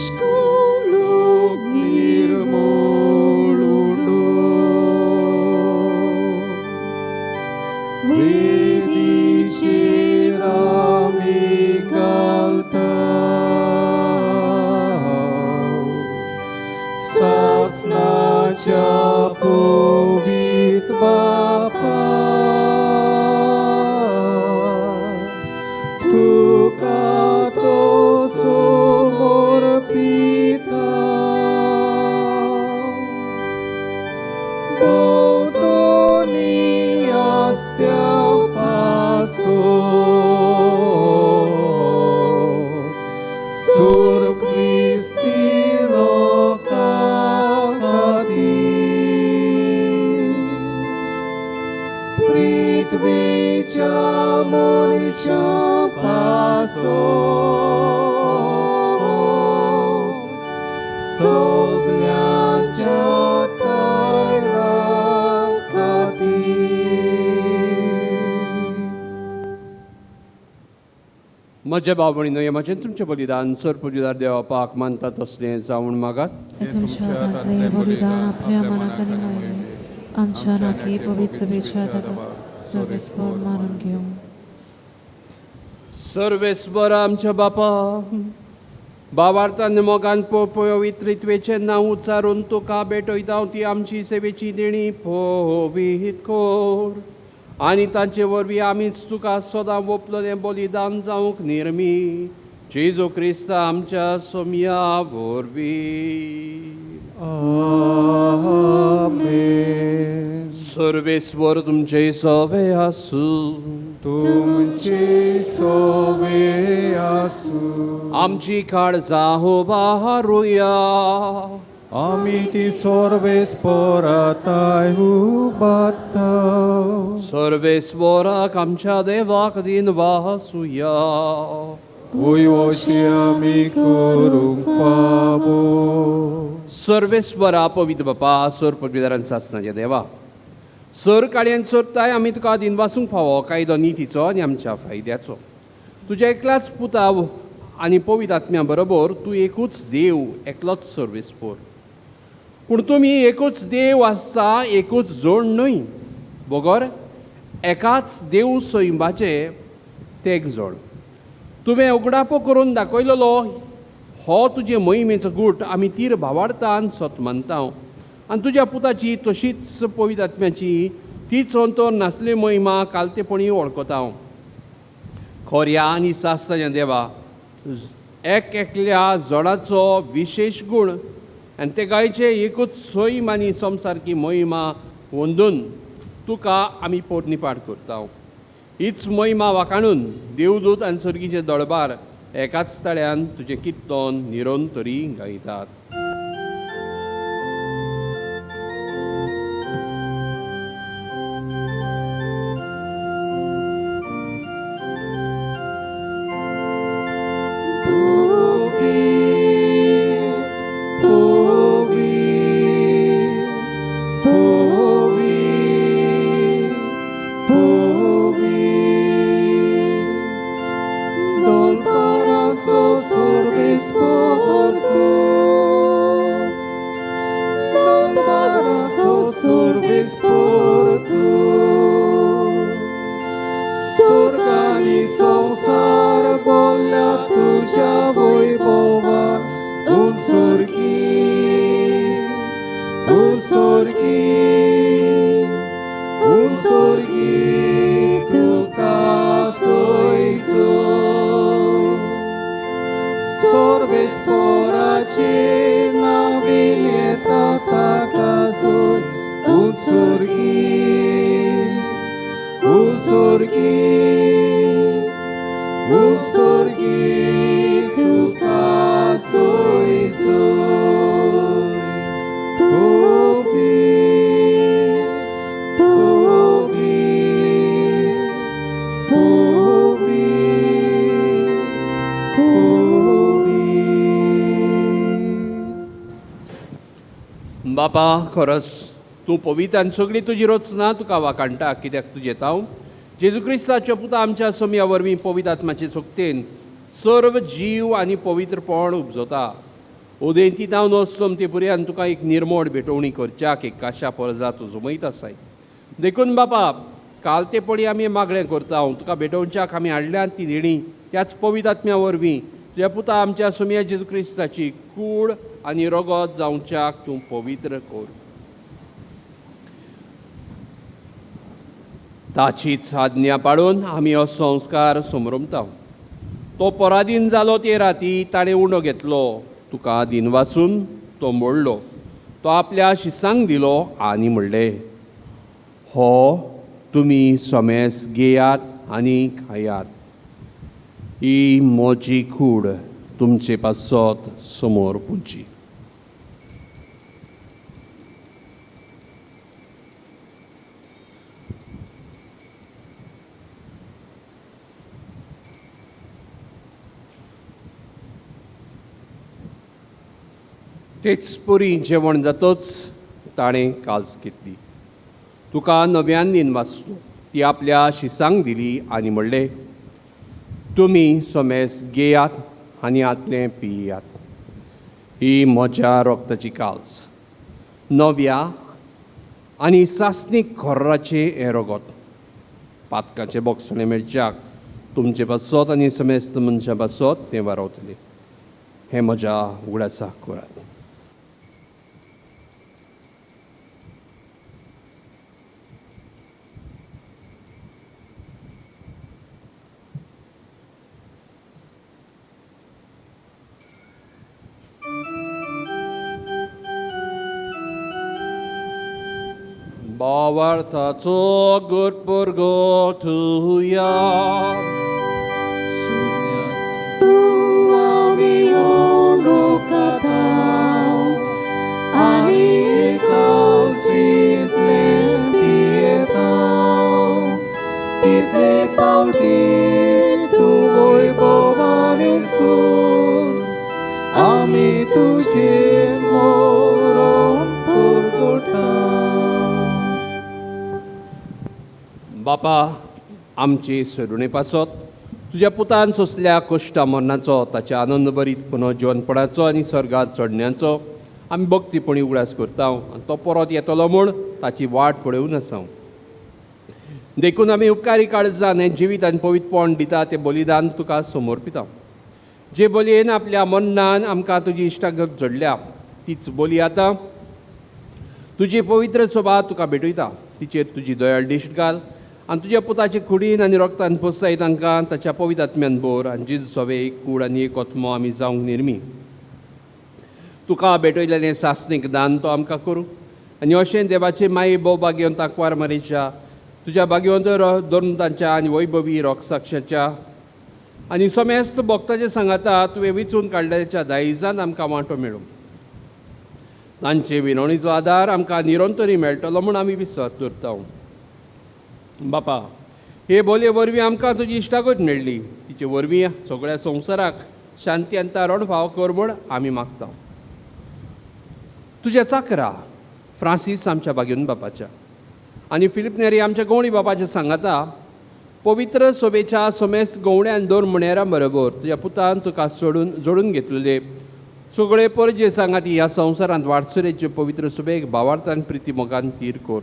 निष्कळूक निर्मूळ वेदीचेर आमी घालता सासनाच्या पवित्र बापा, तुका तो समर्पिता. भोंवतणी आसत्या पासून सुर क्रिस्ती लोकां खातीर पृथ्वीच्या मनशां पासून सगळ्यांच्या ताळा खातीर. म्हज्या भाव भयणीनो, हें म्हजें तुमचें बलिदान सरपुजीदार देवापाक मानता तसलें जावन मागात. हे तुमच्या हातांतलें बलिदान आपल्या मनाक आनी मायेन आमच्या नाकी पवित्र सभेच्या सर्वेस्पर मानून घेवं. सर्वेस्पर आमच्या बापा, भावार्थान मोगान पवित्रत्वेचें नांव उच्चारून तुका भेटयता ती आमची सेवेची देणी पवित्र कर आनी तांचे वरवीं आमीच तुका सदां वपलेलें बलिदान जावंक निर्मी जेजू क्रिस्ता आमच्या सोमया वरवीं. आमेन. सर्वेस्वर तुमचे सवे आसूं. तुमचे सोवे आसूं. आमची काळजां उबारुया. आमी ती सर्वेस्पराताय उबारता. सर्वेस्वराक आमच्या देवाक दिन वासुया. वयवशी आमी करूंक फावो. सर्वेस्वरा पवित्र बापा सर पदवीधरान सासनाच्या देवा सर काळयान सोरताय आमी तुका दिन वासूंक फावो कायदो नितीचो आनी आमच्या फायद्याचो. तुज्या एकलाच पुता आनी पवित्र आत्म्या बरोबर तूं एकूच देव एकलोच सर्वेस्पोर. पूण तुमी एकूच देव आसा एकूच जोड न्हय बगर एकाच देव सैंबाचे तेग जोड. तुवें उगडापो करून दाखयलेलो हो तुजे मोहिमेचो गूट आमी तीर भावार्थान सत मानता आनी तुज्या पुताची तशीच पवित्र आत्म्याची तीच अंतर नासली मोहिमा कालतेपणी वळखता. खोऱ्या आनी सासणाच्या देवा एक एकल्या जोडाचो विशेश गूण आनी ते गायचे एकूच सैम आनी संवसारकी मोहिमा वंदून तुका आमी पोरणीपाठ करता. हीच मोहिमा वाखाणून देवदूत आनी सर्गीचे दळबार एकाच तळ्यान तुजें कित्तन निरोन तरी गायतात. बापा खरस तूं पवित्र आनी सगळी तुजी रचना तुका वाखाणटा कित्याक तुजें ताव जेजू क्रिस्ताच्या पुता आमच्या सोमया वरवीं पवित्र आत्माचे सोक्तेन सर्व जीव आनी पवित्रपण उपजता. उदेंती तावन असोम ते पुरयान तुका एक निर्मोड भेटवणी करच्याक एक काशा परजा तूं जमयत आसाय. देखून बापा काल ते पडी आमी मागणें करता तुका भेटोवच्याक आमी हाडल्यात ती देणी त्याच पवित्र आत्म्या वरवीं तुज्या पुता आमच्या सोमया जेजू क्रिस्ताची कूड आनी रगत जावच्याक तूं पवित्र कर. ताचीच आज्ञा पाळून आमी हो संस्कार समरमता. तो पराधीन जालो ते राती ताणें उंडो घेतलो तुका दिनवासून तो मोडलो तो आपल्या शिसांक दिलो आनी म्हणलें हो तुमी समेस घेयात आनी खायात. ही म्हजी कूड तुमचे पासत समोर पुजी. तेच पुरी जेवण जातच ताणें काल्स घेतली तुका नव्यान दिनवासलो ती आपल्या शिसांक दिली आनी म्हणलें तुमी समेस घेयात आनी आतलें पियात. ही म्हज्या रक्ताची काल्स नव्या आनी सासणीक खोर्राचें हें रगत पातकाचें बोगसणें मेळच्याक तुमचे पासत आनी समेस्त मनशां पासत तें वारवतलें. हें म्हज्या उगडासाक करात. भावार्थाचो गुटपुरगोठुया. तूं आमी ओलोकता पावटी तूं वैभवान सून आमी तुजें मोरण पुरगुटा. बापा आमची सरुणे पासत तुज्या पुतान सोंसल्या कश्टा मरणाचो ताच्या आनंदभरीत पुनर्जिवनपणाचो आनी स्वर्गार चडण्याचो आमी भक्तीपणी उगडास करता आनी तो परत येतलो म्हूण ताची वाट पळोवन आसा. देखून आमी उपकारी काळजान हें जिवीत आनी पवित्रपण दिता तें बलिदान तुका समर्पिता. जे बलयेन आपल्या मन्नान आमकां तुजी इश्टागत जोडल्या तीच बली आतां तुजी पवित्र सोबा तुका भेटयता. तिचेर तुजी दयाळ दिश्ट घाल आनी तुज्या पुताचे कुडीन आनी रोगतान पोसाय तांकां ताच्या पवित्र आत्म्यान भर आनी जेजू सोवे एक कूड आनी एक आत्मो आमी जावंक निर्मी. तुका भेटयलेलें सासणीक दान तो आमकां करूं आनी अशें देवाचे माई भोव भाग्यवंत आंकवार मारीच्या तुज्या भाग्यवंत दोन तांच्या आनी वैभवी रोगसाक्षाच्या आनी समेस्त भक्ताचे सांगाता तुवें विचून काडल्याच्या दायजान आमकां वांटो मेळूं. तांचे विनवणीचो आदार आमकां निरंतरी मेळटलो म्हूण आमी विस्वास दवरता. बापा हे बोलये वरवीं आमकां तुजी इश्टागत मेळ्ळी तिचे वरवीं सगळ्या संवसाराक शांती आनी तारण फावो कर म्हूण आमी मागता. तुज्या चाकरा फ्रांसीस आमच्या बागेवन बापाच्या आनी फिलीप नेरी आमच्या गवणी बापाच्या सांगाता पवित्र सोबेच्या समेस्त गवण्यान दोन म्हणयारां बरोबर तुज्या पुतान तुका सोडून जोडून घेतलेले सगळे परजे सांगाती ह्या संवसारांत वाटसुरेचे पवित्र सोबेक भावार्थान प्रिती मोगान तीर कर.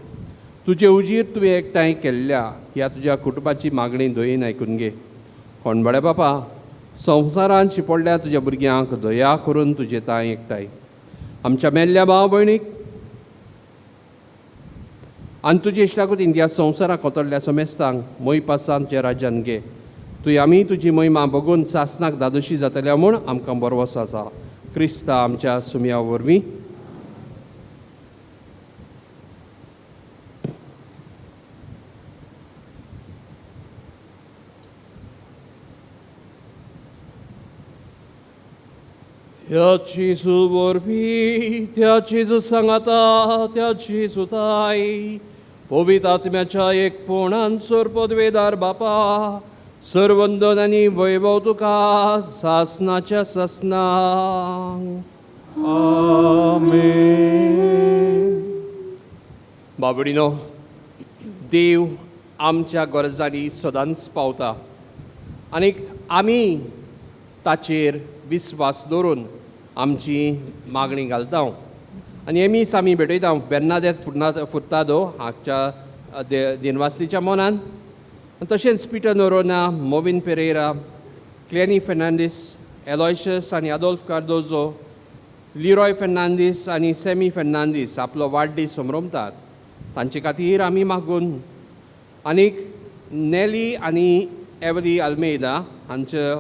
तुजे उजीर तुवें एकठांय केल्ल्या ह्या तुज्या कुटुंबाची मागणी दयेन आयकून घे. कोणबड्या बापा संवसारांत शिपडल्या तुज्या भुरग्यांक दया करून तुजे तांय एकठांय आमच्या मेल्ल्या भाव भयणीक आनी तुजे इश्टागतीन ह्या संवसाराक कोतरल्या समेस्तांक मोयपासान तुज्या राज्यान घे. तुवें आमी तुजी महिमा बगून सासनाक दादोशी जातल्या म्हूण आमकां बरवस आसा. क्रिस्ता आमच्या सुमया वरवीं. त्या जेजू वरवीं त्या जेजू सांगाता त्या जेजू ताय पवित्र आत्म्याच्या एकपणान सर्व पदवेदार बापा सर्वंदन आनी वैभव तुका सासनाच्या सासनाक. आमेन. बाबडीनो देव आमच्या गरजांनी सदांच पावता आनीक आमी ताचेर विस्वास दवरून आमची मागणी घालता आनी हे मीस आमी भेटयता बेर्नादेत फुर्तादो हाच्या दिनवासलीच्या मनान, तशेंच पिटर नोरोना, मोविन पेरेरा, क्लेनी फेर्नांडीस, एलॉयशस आनी आदोल्फ कार्दोजो, लिरॉय फेर्नांदीस आनी सेमी फेर्नांदीस आपलो वाडदीस समरमतात तांचे खातीर आमी मागून, आनीक नेली आनी एवली आल्मेदा हांचे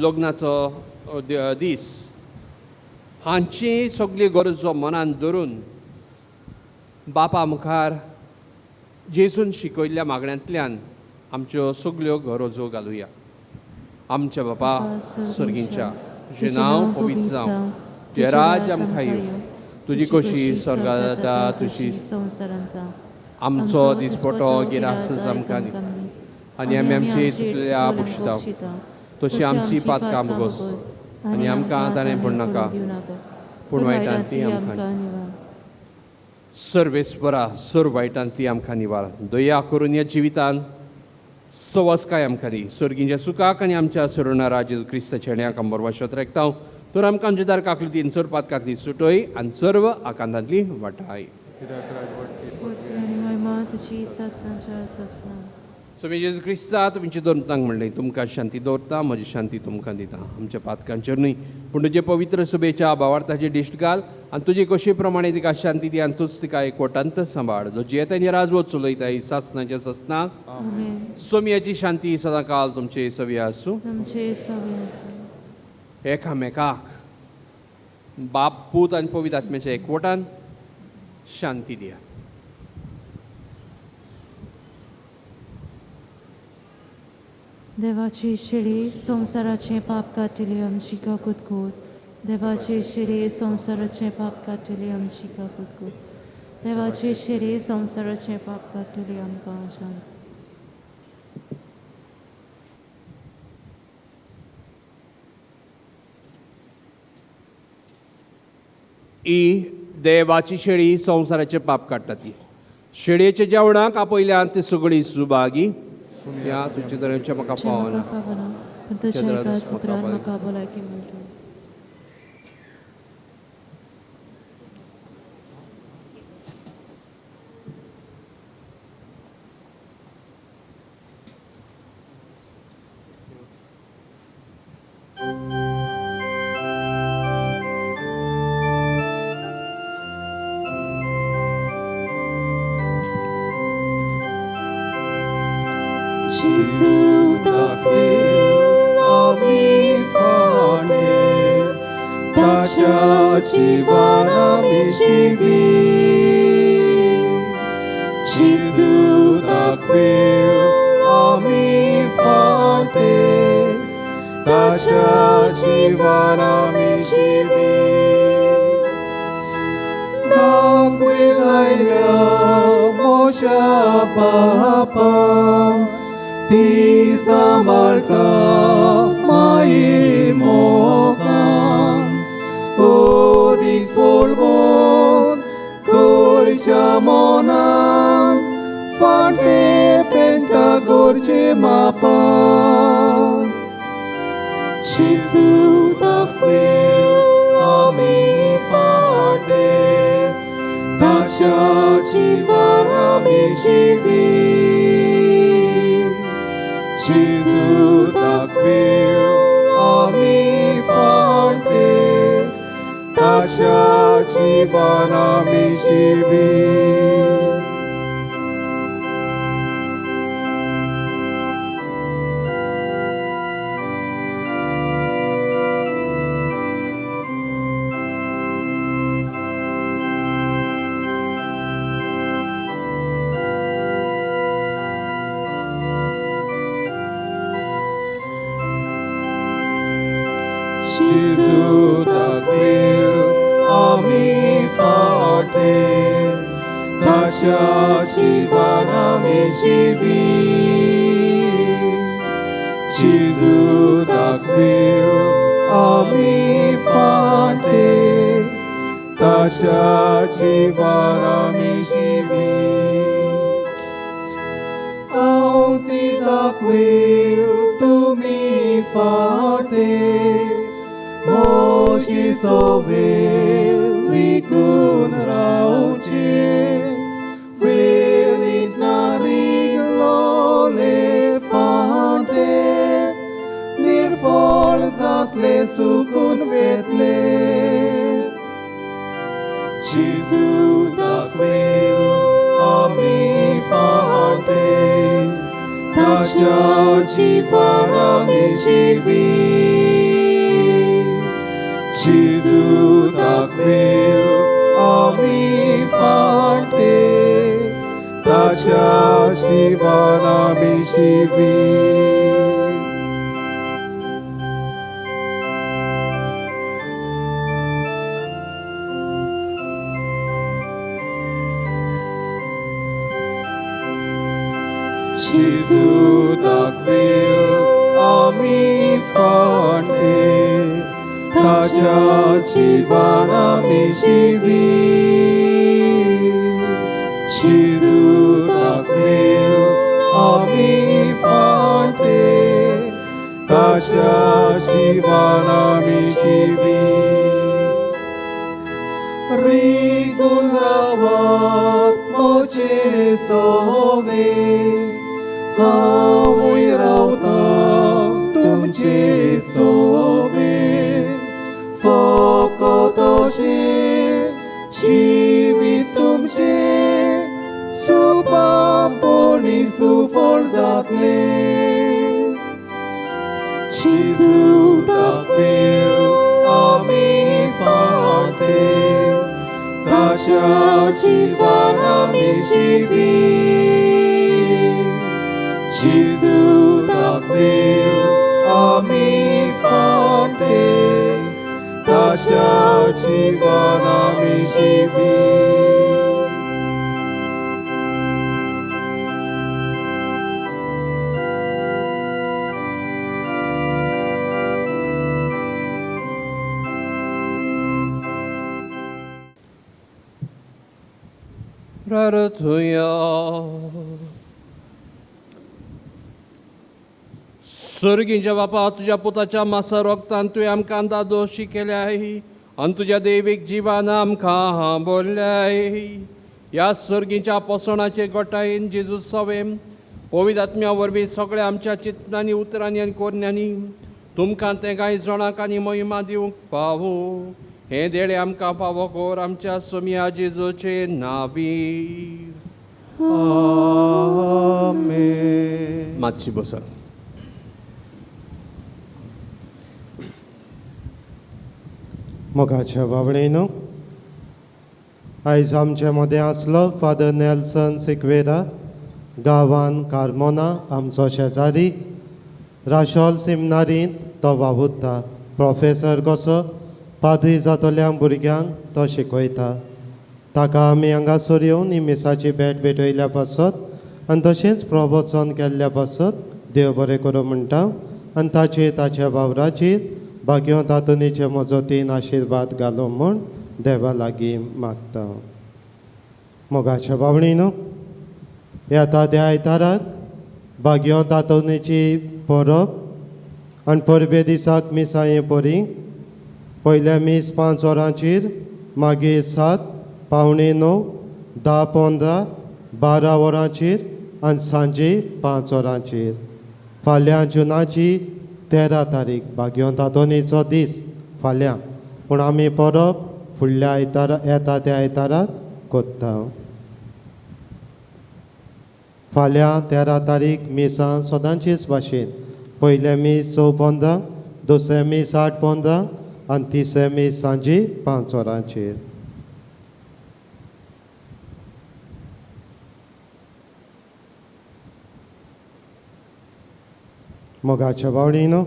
लग्नाचो दीस हांची सगळी गरजो मनान धरून बापा मुखार जेजून शिकयल्ल्या मागण्यांतल्यान आमच्यो सगल्यो गरजो घालुया. आमच्या बापा सर्गींच्या, तुजें नांव पवित्र जावं, तुजें राज्य आमकां येवं, तुजी कशी स्वर्गात जाता तशी संवसारांत जावं. आमचो दिसपटो गिरास आमकां दी आनी आमी आमची चुकल्या बक्षिता तशी आमची पातकां भोगोस आनी आमकां ताणें पडनाका पूण वायटांतली आमकां निवार. सर्वेस्परा सर्व वायटांतली आमकां निवार. दया करून ह्या जिवितान सवस्काय आमकां दी. सर्गींच्या सुखाक आनी आमच्या सरुणारा जेजू क्रिस्ताच्या हेण्याक आमी बरवाशत रेखता तर आमकां आमच्या दार काकलुतीन सर्व पातकांतली सुटय आनी सर्व आकांतांतली वाटाय. कित्याक राजवटकी पदवी आनी महिमा तुजी सासनाच्या सासना. स्वामी जेजू क्रिस्ता तुमचे दोन म्हणलें तुमकां शांती दवरता म्हजी शांती तुमकां दिता. आमच्या पातकांचेर न्हय पूण तुजे पवित्र सभेच्या भावार्थाचे दिश्ट घाल आनी तुजे कशी प्रमाणे तिका शांती दी आनी तूच तिका एकवटांत सांबाळ जो जियेता आनी राजवट चलयता ही सासनाच्या सासनाक. आमेन. सोमयाची शांती सदांकाल तुमचे सवी आसूं. तुमचे सवे आसूं. एकामेकाक बाप पूत आनी पवित्र आत्म्याच्या एकवटान शांती दिया. देवाची शिडी संवसाराचें पाप काडटली आमची काकूत कर. देवाची शिडी संवसाराचें पाप काडटली आमची काकूत कर. देवाची शिडी संवसाराचें पाप काडटली आमकां शांत. ही देवाची शेळी संवसाराचें पाप काडटा ती शेळयेच्या जेवणाक आपयल्यान ती सगळी सुभागी ह्या तुमच्या दरेच्या म्हाका तुजें म्हाका पावना फावना पूण तुज्या तुज्या एका दरांत सुत्रान म्हाका म्हाका भलायकी मेळटली. Gesù d'Aquila mi fate, ताच्या जिवान आमी जिवी. Gesù d'Aquila mi fate, ताच्या जिवान आमी जिवी. दाखयल्या मोशा बापान ती सांबाळटा माये मोगान ओदीक फुलवून करच्या मनान फाटे पेंटा गोरचे मापान. Gesù d'Aquila mi fate, ताच्या जिवान आमी जिवी. Gesù d'Aquila mi fate, ताच्या जिवान आमी जिवी. Gesù d'Aquila mi fate, ताच्या जिवान आमी जिवी. Gesù d'Aquila mi fate, ताच्या जिवान आमी जिवी. हांव ती दाखयल तुमी फाटे, मोजी सोवे रिगून रावचे, वेलीत ना रिगलोले फाटे, निर्फळ जातले सुकून वेतले. Gesù d'Aquila mi fate, ताच्या जिवान आमी जिवी. Gesù d'Aquila mi fate, ताच्या जिवान आमी जिवी. Gesù d'Aquila mi fate, ताच्या जिवान आमी जिवी. Gesù d'Aquila mi fate, ताच्या जिवान आमी जिवी. रिगून रावात मोचे सोवे, हांवूय रावता तुमचे सोवे. फकत अशें जिवीत तुमचें सुपां पळी सुफळ जातलें. Gesù d'Aquila mi fate, ताच्या जिवान आमी जिवी. Gesù d'Aquila mi fate, ताच्या जिवान आमी जिवी. प्रार्थुया. सर्गींच्या बापा, तुज्या पुताच्या मासा रोगतान तुवें आमकां दादोशी केल्याय आनी तुज्या दैवीक जिवान आमकां बोल्ल्याय. ह्या सर्गींच्या पोसणाचे गोटायेन जेजू सवें पवित्र आत्म्या वरवीं सगळ्या आमच्या चिंतनांनी, उतरांनी आनी कोरण्यांनी तुमकां तें कांय जणांक आनी महिमा दिवंक पावो. हें देणें आमकां फावो कर आमच्या सोमया जेजूचे नावी. आमेन. मातशी बसात. मोगाच्या बाबणेनो, आयज आमचे मदें आसलो फादर नेल्सन सिक्वेरा, गांवान कार्मोना, आमचो शेजारी. राशोल सिमनारींत तो वावुरता. प्रोफेसर कसो पाद्री जातल्या भुरग्यांक तो शिकयता. ताका आमी हांगासर येवन ही मिसाची भेट भेटयल्या पासत आनी तशेंच प्रवचन केल्ल्या पासत देव बरें करूं म्हणटा आनी ताचेर ताच्या वावराचेर भाग्यो तातोनीचे मजतीन आशिर्वाद घालो म्हूण देवा लागीं मागता. मोगाच्या बावणी न्हू, येता त्या आयताराक भाग्यो तातोनीची परब आनी परबे दिसाक मिसां हे परी. पयलें मीस 5 वरांचेर, मागीर 7, 8:45, 10:15, 12 वरांचेर आनी सांजे 5 वरांचेर. फाल्यां जुनाची 13 तारीख भाग्यो तातोनीचो दीस फाल्यां, पूण आमी परब फुडल्या आयतारा येता त्या आयताराक कोत्ता. फाल्यां 13 तारीख मिसां सदांचेच भाशेन. पयलें मीस 6:15, दुसरें मीस 8:15 आनी तिसरें मीस सांजे 5 वरांचेर. मोगाच्या बावडीनो,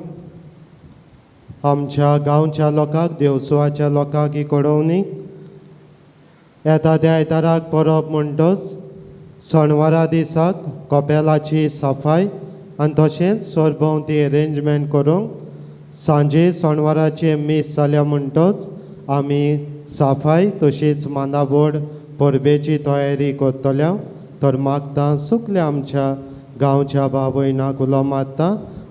आमच्या गांवच्या लोकांक, देवसुवाच्या लोकांक ही कळोवणी. येता त्या आयताराक परब म्हणटच सणवारा दिसाक कपेलाची सफाय आनी तशेंच सरभोंवती एरेंजमेंट करूंक सांजे सणवाराचें मीस जाल्या म्हणटच आमी सफाय तशीच मांदावड परबेची तयारी करतल्या. तर मागता सगल्या आमच्या गांवच्या भाव भयणाक उलो मारता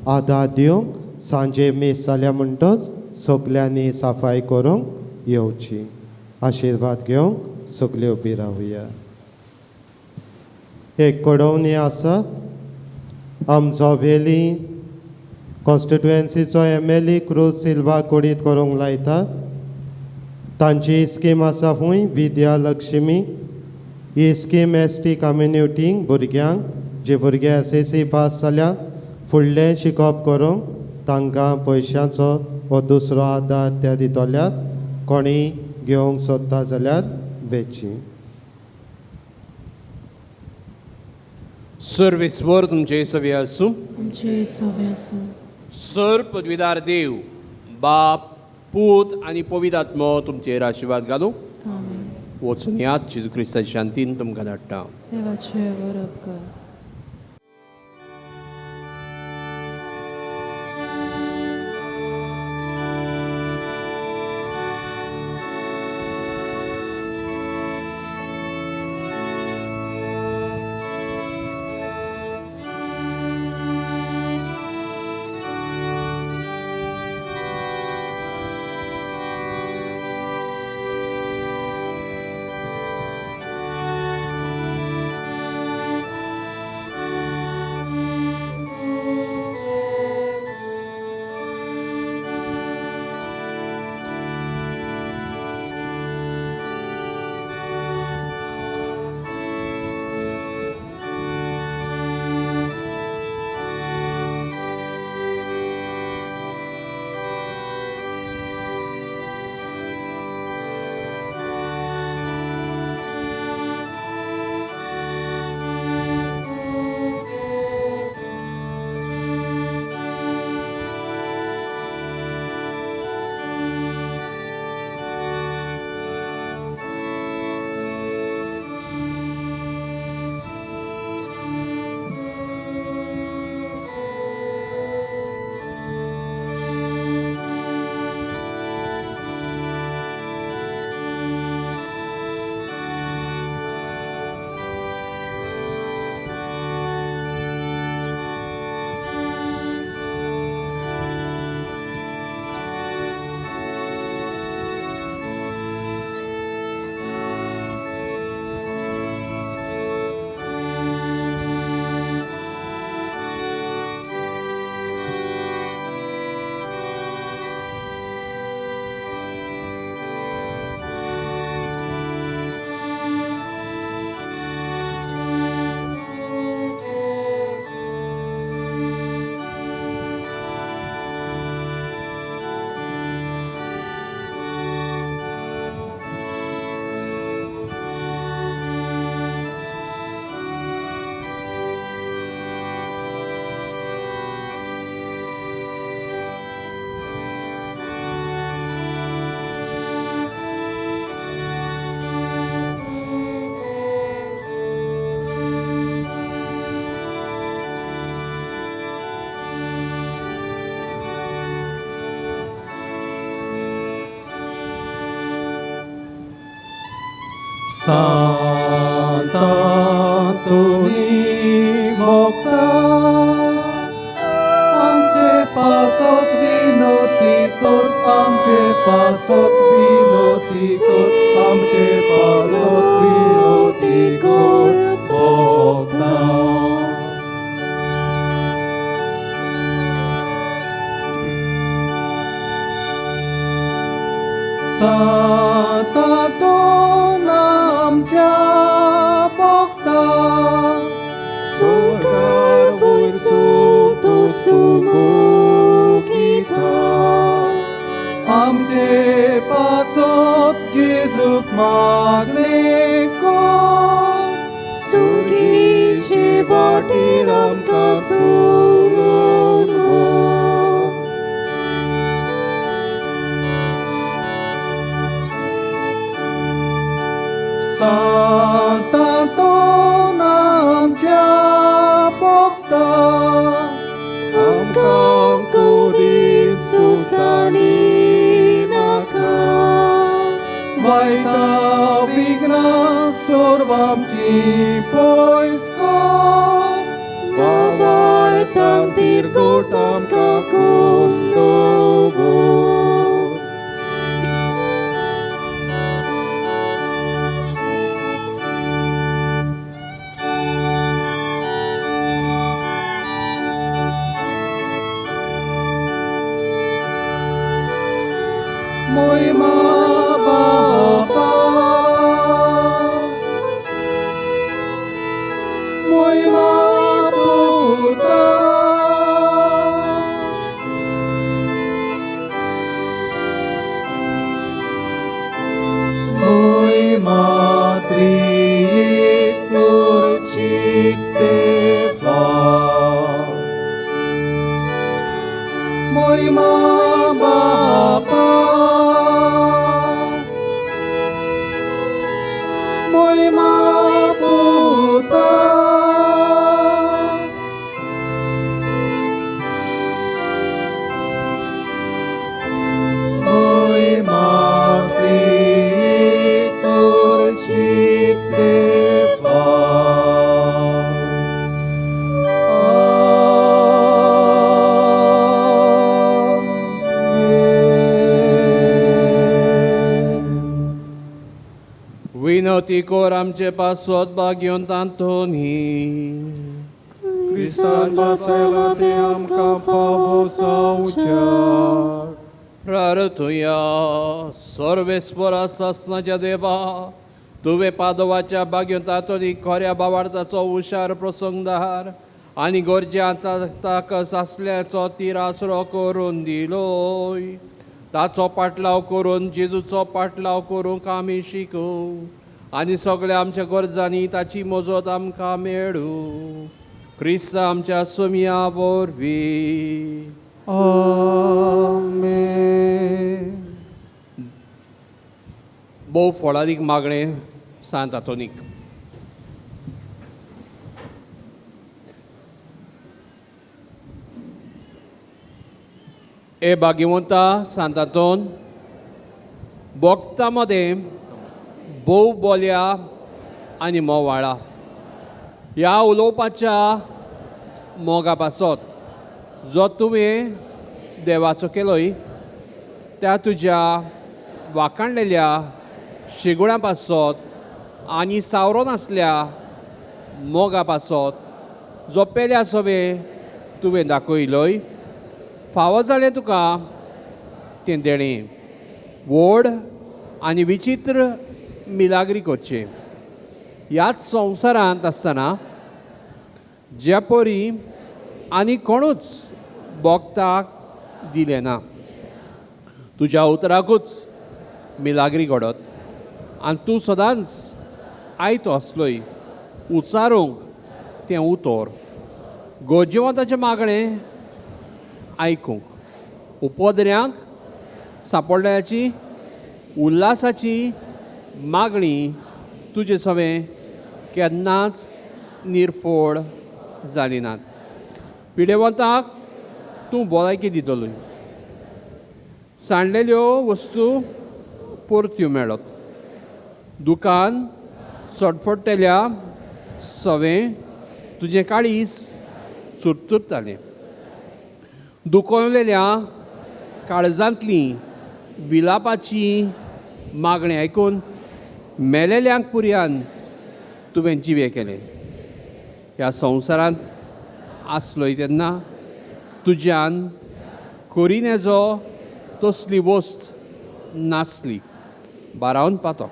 आदार दिवंक सांजे मीस जाल्या म्हणटच सगल्यांनी सफाय करूंक येवची. आशिर्वाद घेवंक सगल्यो उबी रावया. एक कळोवणी आसा, आमचो वेली कॉन्स्टिट्युएन्सीचो MLA cruise Silva कुडीत करूंक लायता. तांची स्कीम आसा खूंय विद्या लक्ष्मी. ही स्कीम ST कम्युनिटींक भुरग्यांक, जे भुरगे SSC पास जाल्यात फुडलें शिकप करूंक तांकां पयशांचो हो दुसरो आदार त्या दितल्यात. कोणी घेवंक सोदता जाल्यार वेची. सर्वेस्वर तुमचे सवे आसूं. आमचे सवे आसूं. सर पदवीदार देव बाप, पूत आनी पवित्र आत्मो तुमचेर आशिर्वाद घालूं. आमेन. वचून यात, जेजू क्रिस्ताच्या शांतीन तुमकां धाडटा. देवाचें वरप कर. सांतांतोनी भोगता आमचे पासत विनोती कर आमचे पासत विनोती कर आमचे पासत विनोती कर भोगता. सांतांतोन आमच्या भोगता सरकार वयसून तोच तूं मुकिता आमचे पासत जेजूक मागणें कर सुगीचे वाटेर आमकां चलोवन व्हर. सांतांतोन आमच्या भोगता आमकां कदीच तूं सांडिनाका वायटा विघ्नां सर्व आमची पयस कर भावार्थान तिरगोट आमकां कोन्न व्हर. मोहिमा बापा मोहिमा पुता मोहिमा त्रित्तूर चित्तेवा मोहिमा बापा मोहिमा पुता मोहिमा त्रित्तूर चित्तेवा. आमेन. विनवती कोर आमचे पासत भाग्यवंत आंतोनी क्रिस्तान बसयला तें आमकां फावो जावच्याक. प्रार्थुया. सर्वेस्परा सासनाच्या देवा, तुवें पादवाच्या भाग्यवंत आंतोनी खऱ्या भावार्थाचो हुशार प्रसंगदार आनी गरजे ताका सासल्याचो तिरासरो करून दिलोय. ताचो पाटलाव करून जेजूचो पाटलाव करूंक आमी शिकूं आनी सगळ्या आमच्या गरजांनी ताची मजत आमकां मेळूं. क्रिस्त आमच्या सोमया वरवीं. आमेन. भोव फळादीक मागणें सांत आंतोनीक. ए भाग्यवंता सांत आंतोन, भोक्ता मदें भोव बोल्या आनी मोवाळा ह्या उलोवपाच्या मोगा पासत जो तुवें देवाचो केलोय त्या तुज्या वाखाणलेल्या शिगुणां पासत आनी सावरो नासल्या मोगा पासत जो पेल्या सवे तुवें दाखयलोय, फावो जालें तुका तें देणें व्हड आनी विचित्र मिलाग्री करचें. ह्याच संवसारांत आसतना ज्या परी आनी कोणूच भोगताक दिलें ना, तुज्या उतराकूच मिलाग्री घडत आनी तूं सदांच आयतो आसलोय उचारूंक तें उतर गरजेवंताचें मागणें आयकूंक, उपद्र्यांक सांपडल्याची उल्हासाची मागणी तुजे सवें केन्नाच निर्फोड जाली नात. पिडेवंताक तूं भलायकी दितलोय, सांडलेल्यो वस्तू परत्यो मेळत, दुकान चडफडटल्या सवें तुजें काळीज चुरचुरतालें. दुखवलेल्या काळजांतली विलापाची मागणें आयकून मेलेल्यांक पुरयान तुवें जिवे केलें. ह्या संवसारांत आसलोय तेन्ना तुज्यान कोरिनेजो तसली वस्त नासली. बारावन पातोक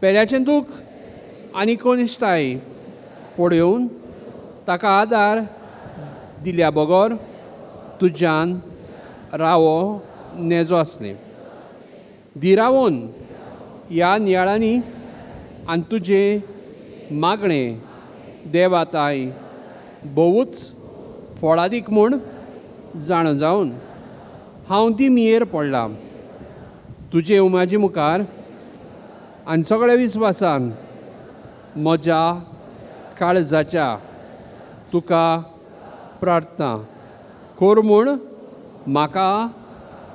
पेल्याचें दूख आनी कोनिश्टाय पळोवन ताका आदार दिल्या बगर तुज्यान रावो नेजो आसलें. दिरावून ह्या नियाळांनी आनी तुजें मागणें देवाताय भोवूच फळादीक म्हूण जाणा जावन हांव दिमयेर पडलां. तुजे उमाजी मुखार आनी सगळ्या विस्वासान म्हज्या काळजाच्या तुका प्रार्थना कर म्हूण म्हाका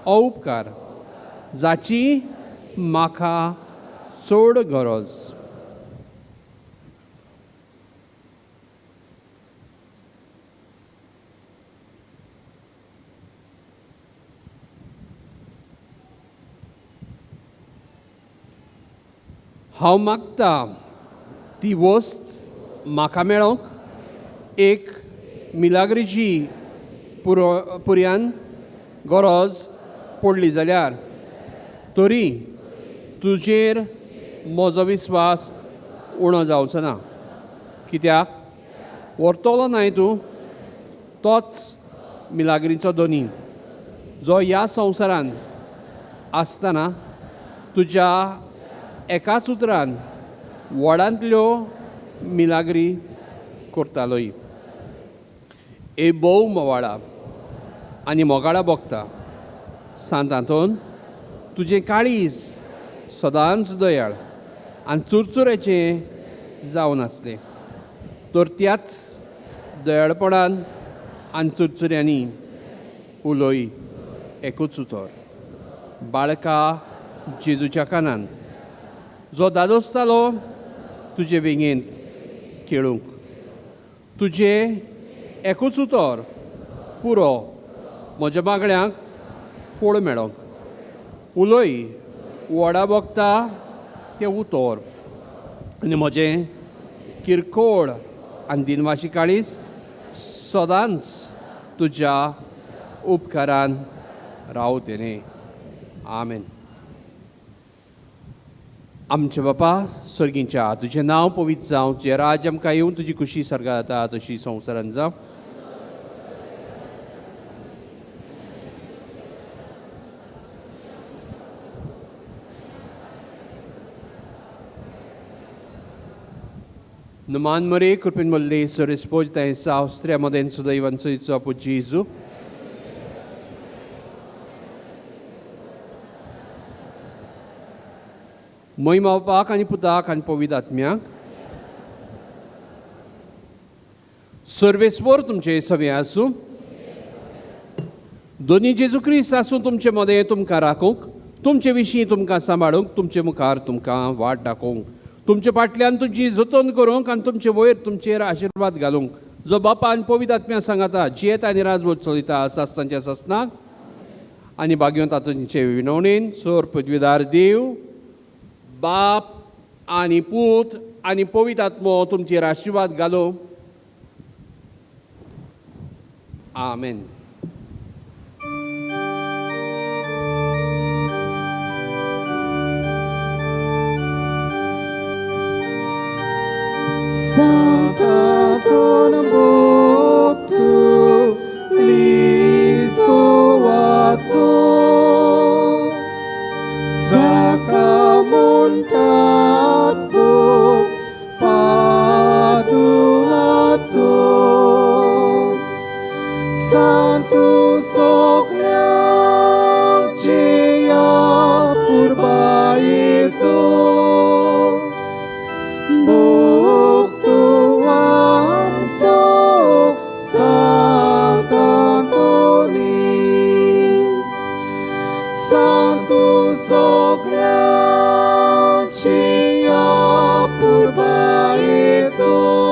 उपकार जाची म्हाका चड गरज. हांव मागता ती वस्त म्हाका मेळोंक एक मिलाग्रीची पुरयान गरज पडली जाल्यार तरी तुजेर म्हजो विस्वास उणो जावचो ना. कित्याक व्हरतलो न्हय तूं तोच मिलाग्रीचो धनी जो ह्या संवसारान आसतना तुज्या एकाच उतरान व्हडांतल्यो मिलाग्री करतालोय. ए भोव मोवाळा आनी मोगाळा भोगता सांत आंतोन तुजें काळीज सदांच दयाळ आनी चुरचुऱ्याचें जावन आसलें तर त्याच दयाळपणान आनी चुरचुऱ्यांनी उलोय एकूच उतर बाळका जेजूच्या कानान जो दादोसतालो तुजे वेंगेंत खेळूंक. तुजें एकूच उतर पुरो म्हज्या मागण्यांक फोड मेळोंक. उलोय व्हडा भोगता तें उतर आनी म्हजें किरकोळ आनी दिनवाशी काळीज सदांच तुज्या उपकारान रावतलें. आमेन. आमचे बापा सर्गींच्या तुजें नांव पवित्र जावं, तुजें राज्य आमकां येवन, तुजी खुशी सर्गार जाता तशी संवसारांत जावं. Numan Marie, कृपेन मल्ले सरिस्पोज तांचा ऑस्ट्रिया मदेन सुदैवान सयचो आपो जेजू. महिमा बापाक आनी पुताक आनी पवित्र आत्म्याक. सर्वेस्वर तुमचे सवे आसूं. दोनी जेजू क्रिस्त आसूं तुमचे मदें तुमकां राखूंक, तुमचे विशीं तुमकां सांबाळूंक, तुमचे मुखार तुमकां वाट दाखोवंक, तुमचे फाटल्यान तुमची जतन करूंक आनी तुमचे वयर तुमचेर आशिर्वाद घालूंक, जो बापा आनी पवित्र आत्म्या सांगाता जियेत आनी राजवट चलयता सासनाच्या सासनाक आनी भाग्यवंत तातूंचे विनवणेन सोर पदवीदार देव बाप आनी पूत आनी पवित्र आत्मो तुमचेर आशिर्वाद घालूं. आमेन. Sanctatum Boctu Lisboazo Sacramontat Boc Paduazo Sanctus Ogleam Cia Purbaezo Sanctus Ogleam Cia तूं.